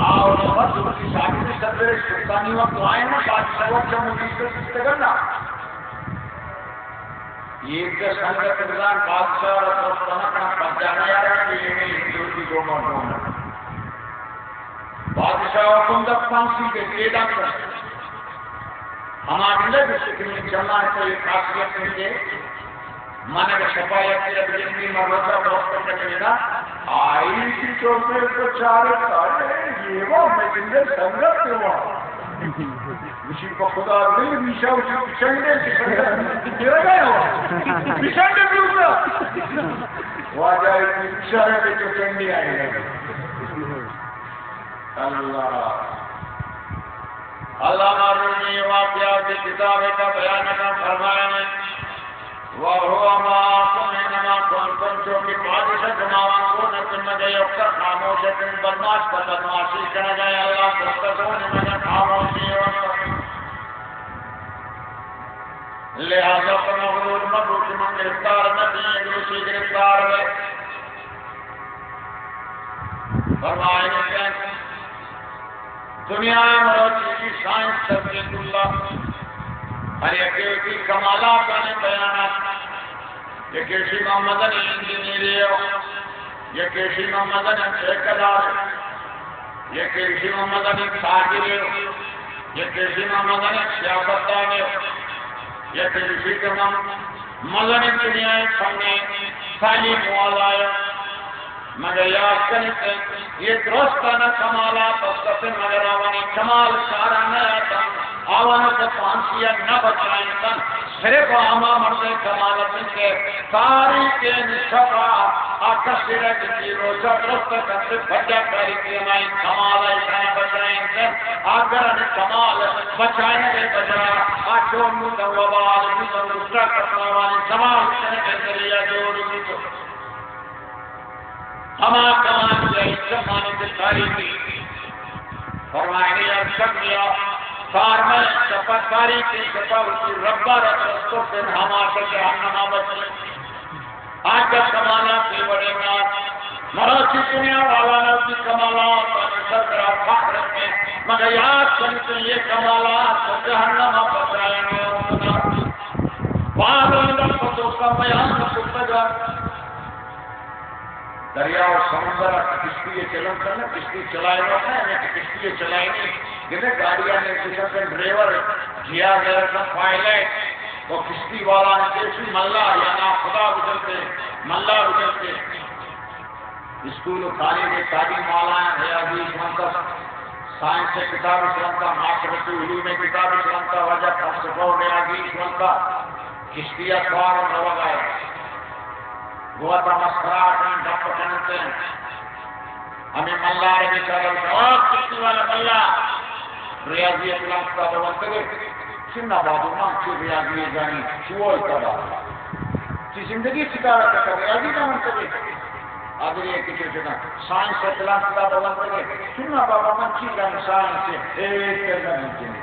آؤ، بس اسی شادی میں سب میرے سلطانی وقت آئے نا، بادشاہ وقت جب مجید کو سکتے کرنا۔ یہ کہ سنگت بزان بادشاہ را ترس نہ کنا، پجا نہ یارا کہ یہ میں ہندو کی دو مردوں۔ بادشاہ حکم دا پھانسی دے، قیدا کر۔ ہما گندہ جس کہ من جمع ہے تو یہ خاصیت ہے کہ من اگر شفا یکی را بجنگی، من روزہ بہت کر کے میرا آئی کی چوکر کو چارے کارے، یہ وہ میں گندہ سنگت کے وہ۔ اسی کو خدا دل میشا اسی چنڈے سے سنگت میرا گیا ہوا۔ بشنڈے بھی اترا۔ واجہ اشارے پہ تو چنڈے آئے گا۔ اللہ۔ اللہ معلومی واقعہ کی کتاب کا بیان کا فرمائے، وهو معكم أين ما كنتم، چونکہ بادشاہ جماعت کو نہ کرنا گئے، اکثر خاموش ہے، تم بدماش پر بدماشی کرنا گئے، اللہ کو تکون مگر خاموشی اور لہذا پر مغرور مبو کہ من گرفتار نہ تھی، ایک دوسری گرفتار ہے۔ فرمائے کہ دنیا ءَ مروچی کی سائنس ترقی کلا، ہر یکے وتی کمالاتانی بیانات۔ یکے شی محمد علی انجینئر ءِ، یکے شی محمد علی ٹھیکیدار ءِ، یکے شی محمد علی تاجر ءِ، یکے شی محمد علی سیاستدان ءِ، یکے شی کہ من مزنیں دنیا ءِ فن ءِ تعلیم والا ءِ۔ مگہ یاد کنیت، یہ درستانا کمالات است، مگر آوانی کمال کارا نیاتن، آوانا چہ پھانسی ءَ نہ بچائینتن۔ صرف ہما مرد کمال است کہ تاریکیں شپا آ کسے را کہ روچا درست کنت، بجا تاریکی ہمائی کمال ایشان بچائینتن۔ آ گرن کمال بچائینگ ءِ بجا آ چون بوتن، وبال بوتن، دوسرا کسانوانی زوال کنگ ءِ ذریعہ جوڑ بوتن۔ ہما کمان کہ آئی چمانی کہ تاریکی فرمائنی ارشد یا کارمل شپا، تاریکی شپا وتی ربا را ترستو پھر ہما سے جہنما بچی۔ آجا کمالات ءِ وڑے نا، مروچی دنیا والا نا وتی کمالات آنی سرا فخر ہے، مگر یاد کنیت یہ کمالات جہنما بچائینو۔ بعد اندر پتو کا بیان کتگا۔ دریا و سمندر ءَ کشتی ءَ چلن کنہ، کشتی چلائینوک نہ، ہمے کہ کشتی ءَ چلائینی، گندے گاڑیانی گوشنت ڈرائیور، جہاز ءِ پائلٹ، و کشتی والا نے کہ شی ملا یا نا خدا بجنتے، ملا بجنتے۔ اسکول و کالج ءِ تعلیم والا، ریاضی اش ونتا، سائنس ءِ کتاب اش ونتا، معاشرتی علوم ءِ کتاب اش ونتا، واجہ فلسفہ و ریاضی اش ونتا، کشتی ءَ سوار روگا ہے۔ گوات ءَ مسخرہ کنن، گپ کننت۔ ہمے ملا ءَ را بیچارہ گوشت، او کشتی والا ملا، ریاضی ءِ پلان کتاب ونتگ ئے؟ چنا بابو، ما چی ریاضی زانی، چو ای تبا۔ چی زندگی چی کار کرتا، ریاضی نہ ونتگ ئے؟ آدگہ کہ چو چنا، سائنس ءِ پلان کتاب ونتگ ئے؟ چنا بابا، من چی زانی سائنس ءِ، اے تر نہ ممکن ہے۔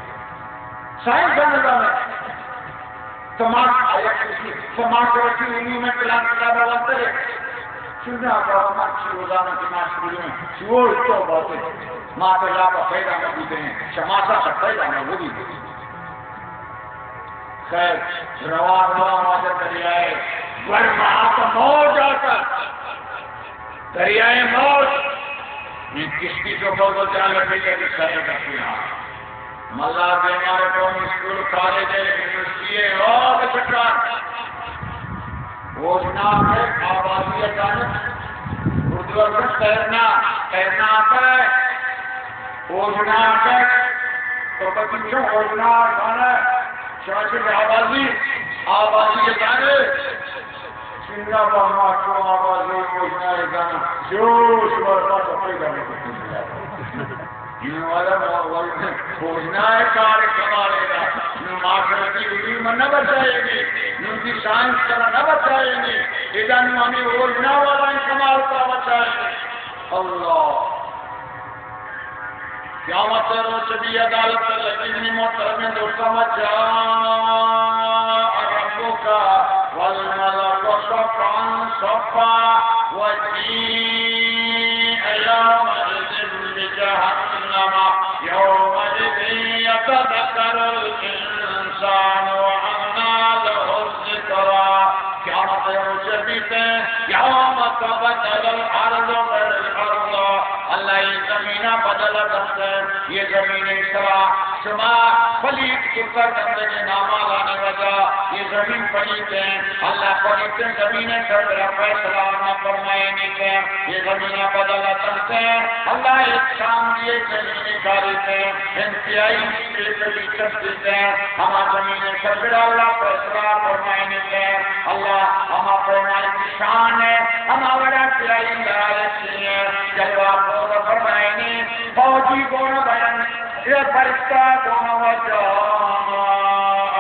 سائنس نہ زانے۔ سماج، آیا کسی سماج رسی علوم ءِ پلان کتاب ونتگ ئے؟ چنا بابا، من چی وزاناں کہ معاشرتی علوم، چو تو باتیں۔ ما تو لاپا پیدا نہ بوتیں، شماسا سا پیدا نہ بوتیں۔ خیر، روا روا واجہ دریائے گور مہا تو موج آتا۔ دریائے موج، من کشتی تو بابا جان لگے کہ سر کا سنا۔ ملا بیمار قوم اسکول، کالج، یونیورسٹی ہے، او بچکار۔ اوژناک ءِ آبازی ءِ جانب، اردو ءَ گوشنت تیرنا، تیرنا آتا ہے۔ اوژناک ءِ، تو پتی چون اوژناک آنا، شما چون آبازی، آبازی ءِ جانب۔ چنا با ما چو آوازی اوژنا ءِ گانا، جوش ورپا تو پیدا نہ کتگ۔ انو والا ما اوژنا ءِ کار کمال ہے۔ نو معاشرتی علوم نہ بچائے گی، نو دی سائنس ترا نہ بچائے گی۔ ادا نو ہمیں اوژنا والا کمال تا بچائے گی۔ اللہ۔ قیامت ءِ روچ بی، عدالت ءَ لگی۔ منی محترمیں دوستاں، وجاء ربک والملک صفا صفا، وجیء یومئذ بجہنم، یومئذ یتذکر الانسان وانی له الذکری۔ یوم تبدل الارض غیر الارض، اللہ یہ زمینہ بدل دنت، یہ زمین سرا شما پلیت کتا گندگیں اعمالانی وجہ، یہ زمین پلیت ایں، اللہ پلیتیں زمین سرا فیصلہ آنا فرمائینیت، یہ زمینہ بدل دنت، اللہ ایک شام دیے زمین کاریت، انتہائی بے کبھی کر دیتے ہیں، ہما زمین سرگڑا اللہ فیصلہ فرمائنیت، اللہ ہما فرمائنی شان ہے، ہما وڑا کہ آئی لائق ہے، جلوہ پور فرمائنی، فوجی گون بیان، یہ فرشتہ گون وجاء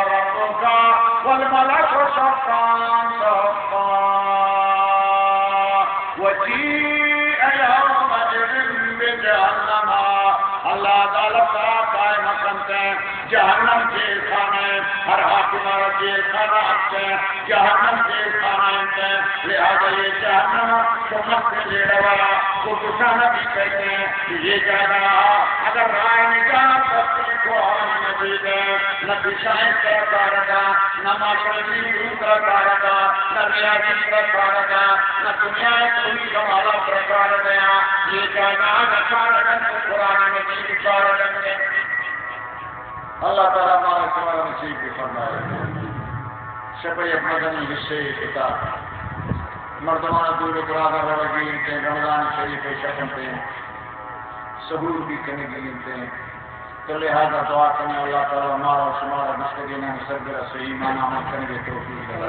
ربک والملک صفا صفا۔ وجيء يومئذ بجهنم، اللہ عدالت را قائم کنت، جہنم جیل خانہ، ہر حاکم را جیل خانہ است، جہنم جیل خانہ انت، لہذا یہ جہنم سمت سے لیڑا والا کو گسانا بھی کہتے ہیں۔ یہ جاگہ اگر رائے نجات ہستی قرآن مجید ہے، نہ دشائیں سرکار کا، نہ ماسٹری گرو سرکار کا، نہ ریاضی سرکار کا، نہ دنیا کوئی کمالا سرکار گیا۔ یہ جاگہ نہ کار کا، قرآن مجید کار کا۔ اللہ تعالیٰ ہمارا شمارا نصیب بھی فرمائے۔ شپے یک مزنیں حصے کتا مردمان دور و دراز روگی انت، رمضان شریف شپ انت، سحور بھی کنگی انت۔ تو لہذا دعا کنیں اللہ تعالیٰ مارا و شمارا مستقیماً سرگرا صحیح معنی عمل کنگے توفیق عطا۔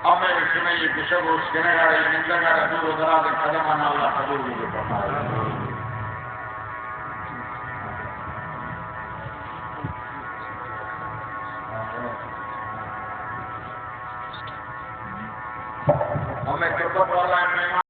ہمیں شمئے گشگ و اشکنگا، اے نندگا دور و دراز قدمانا اللہ قبول بفرمائے۔ ہمیں قربت والا مہمان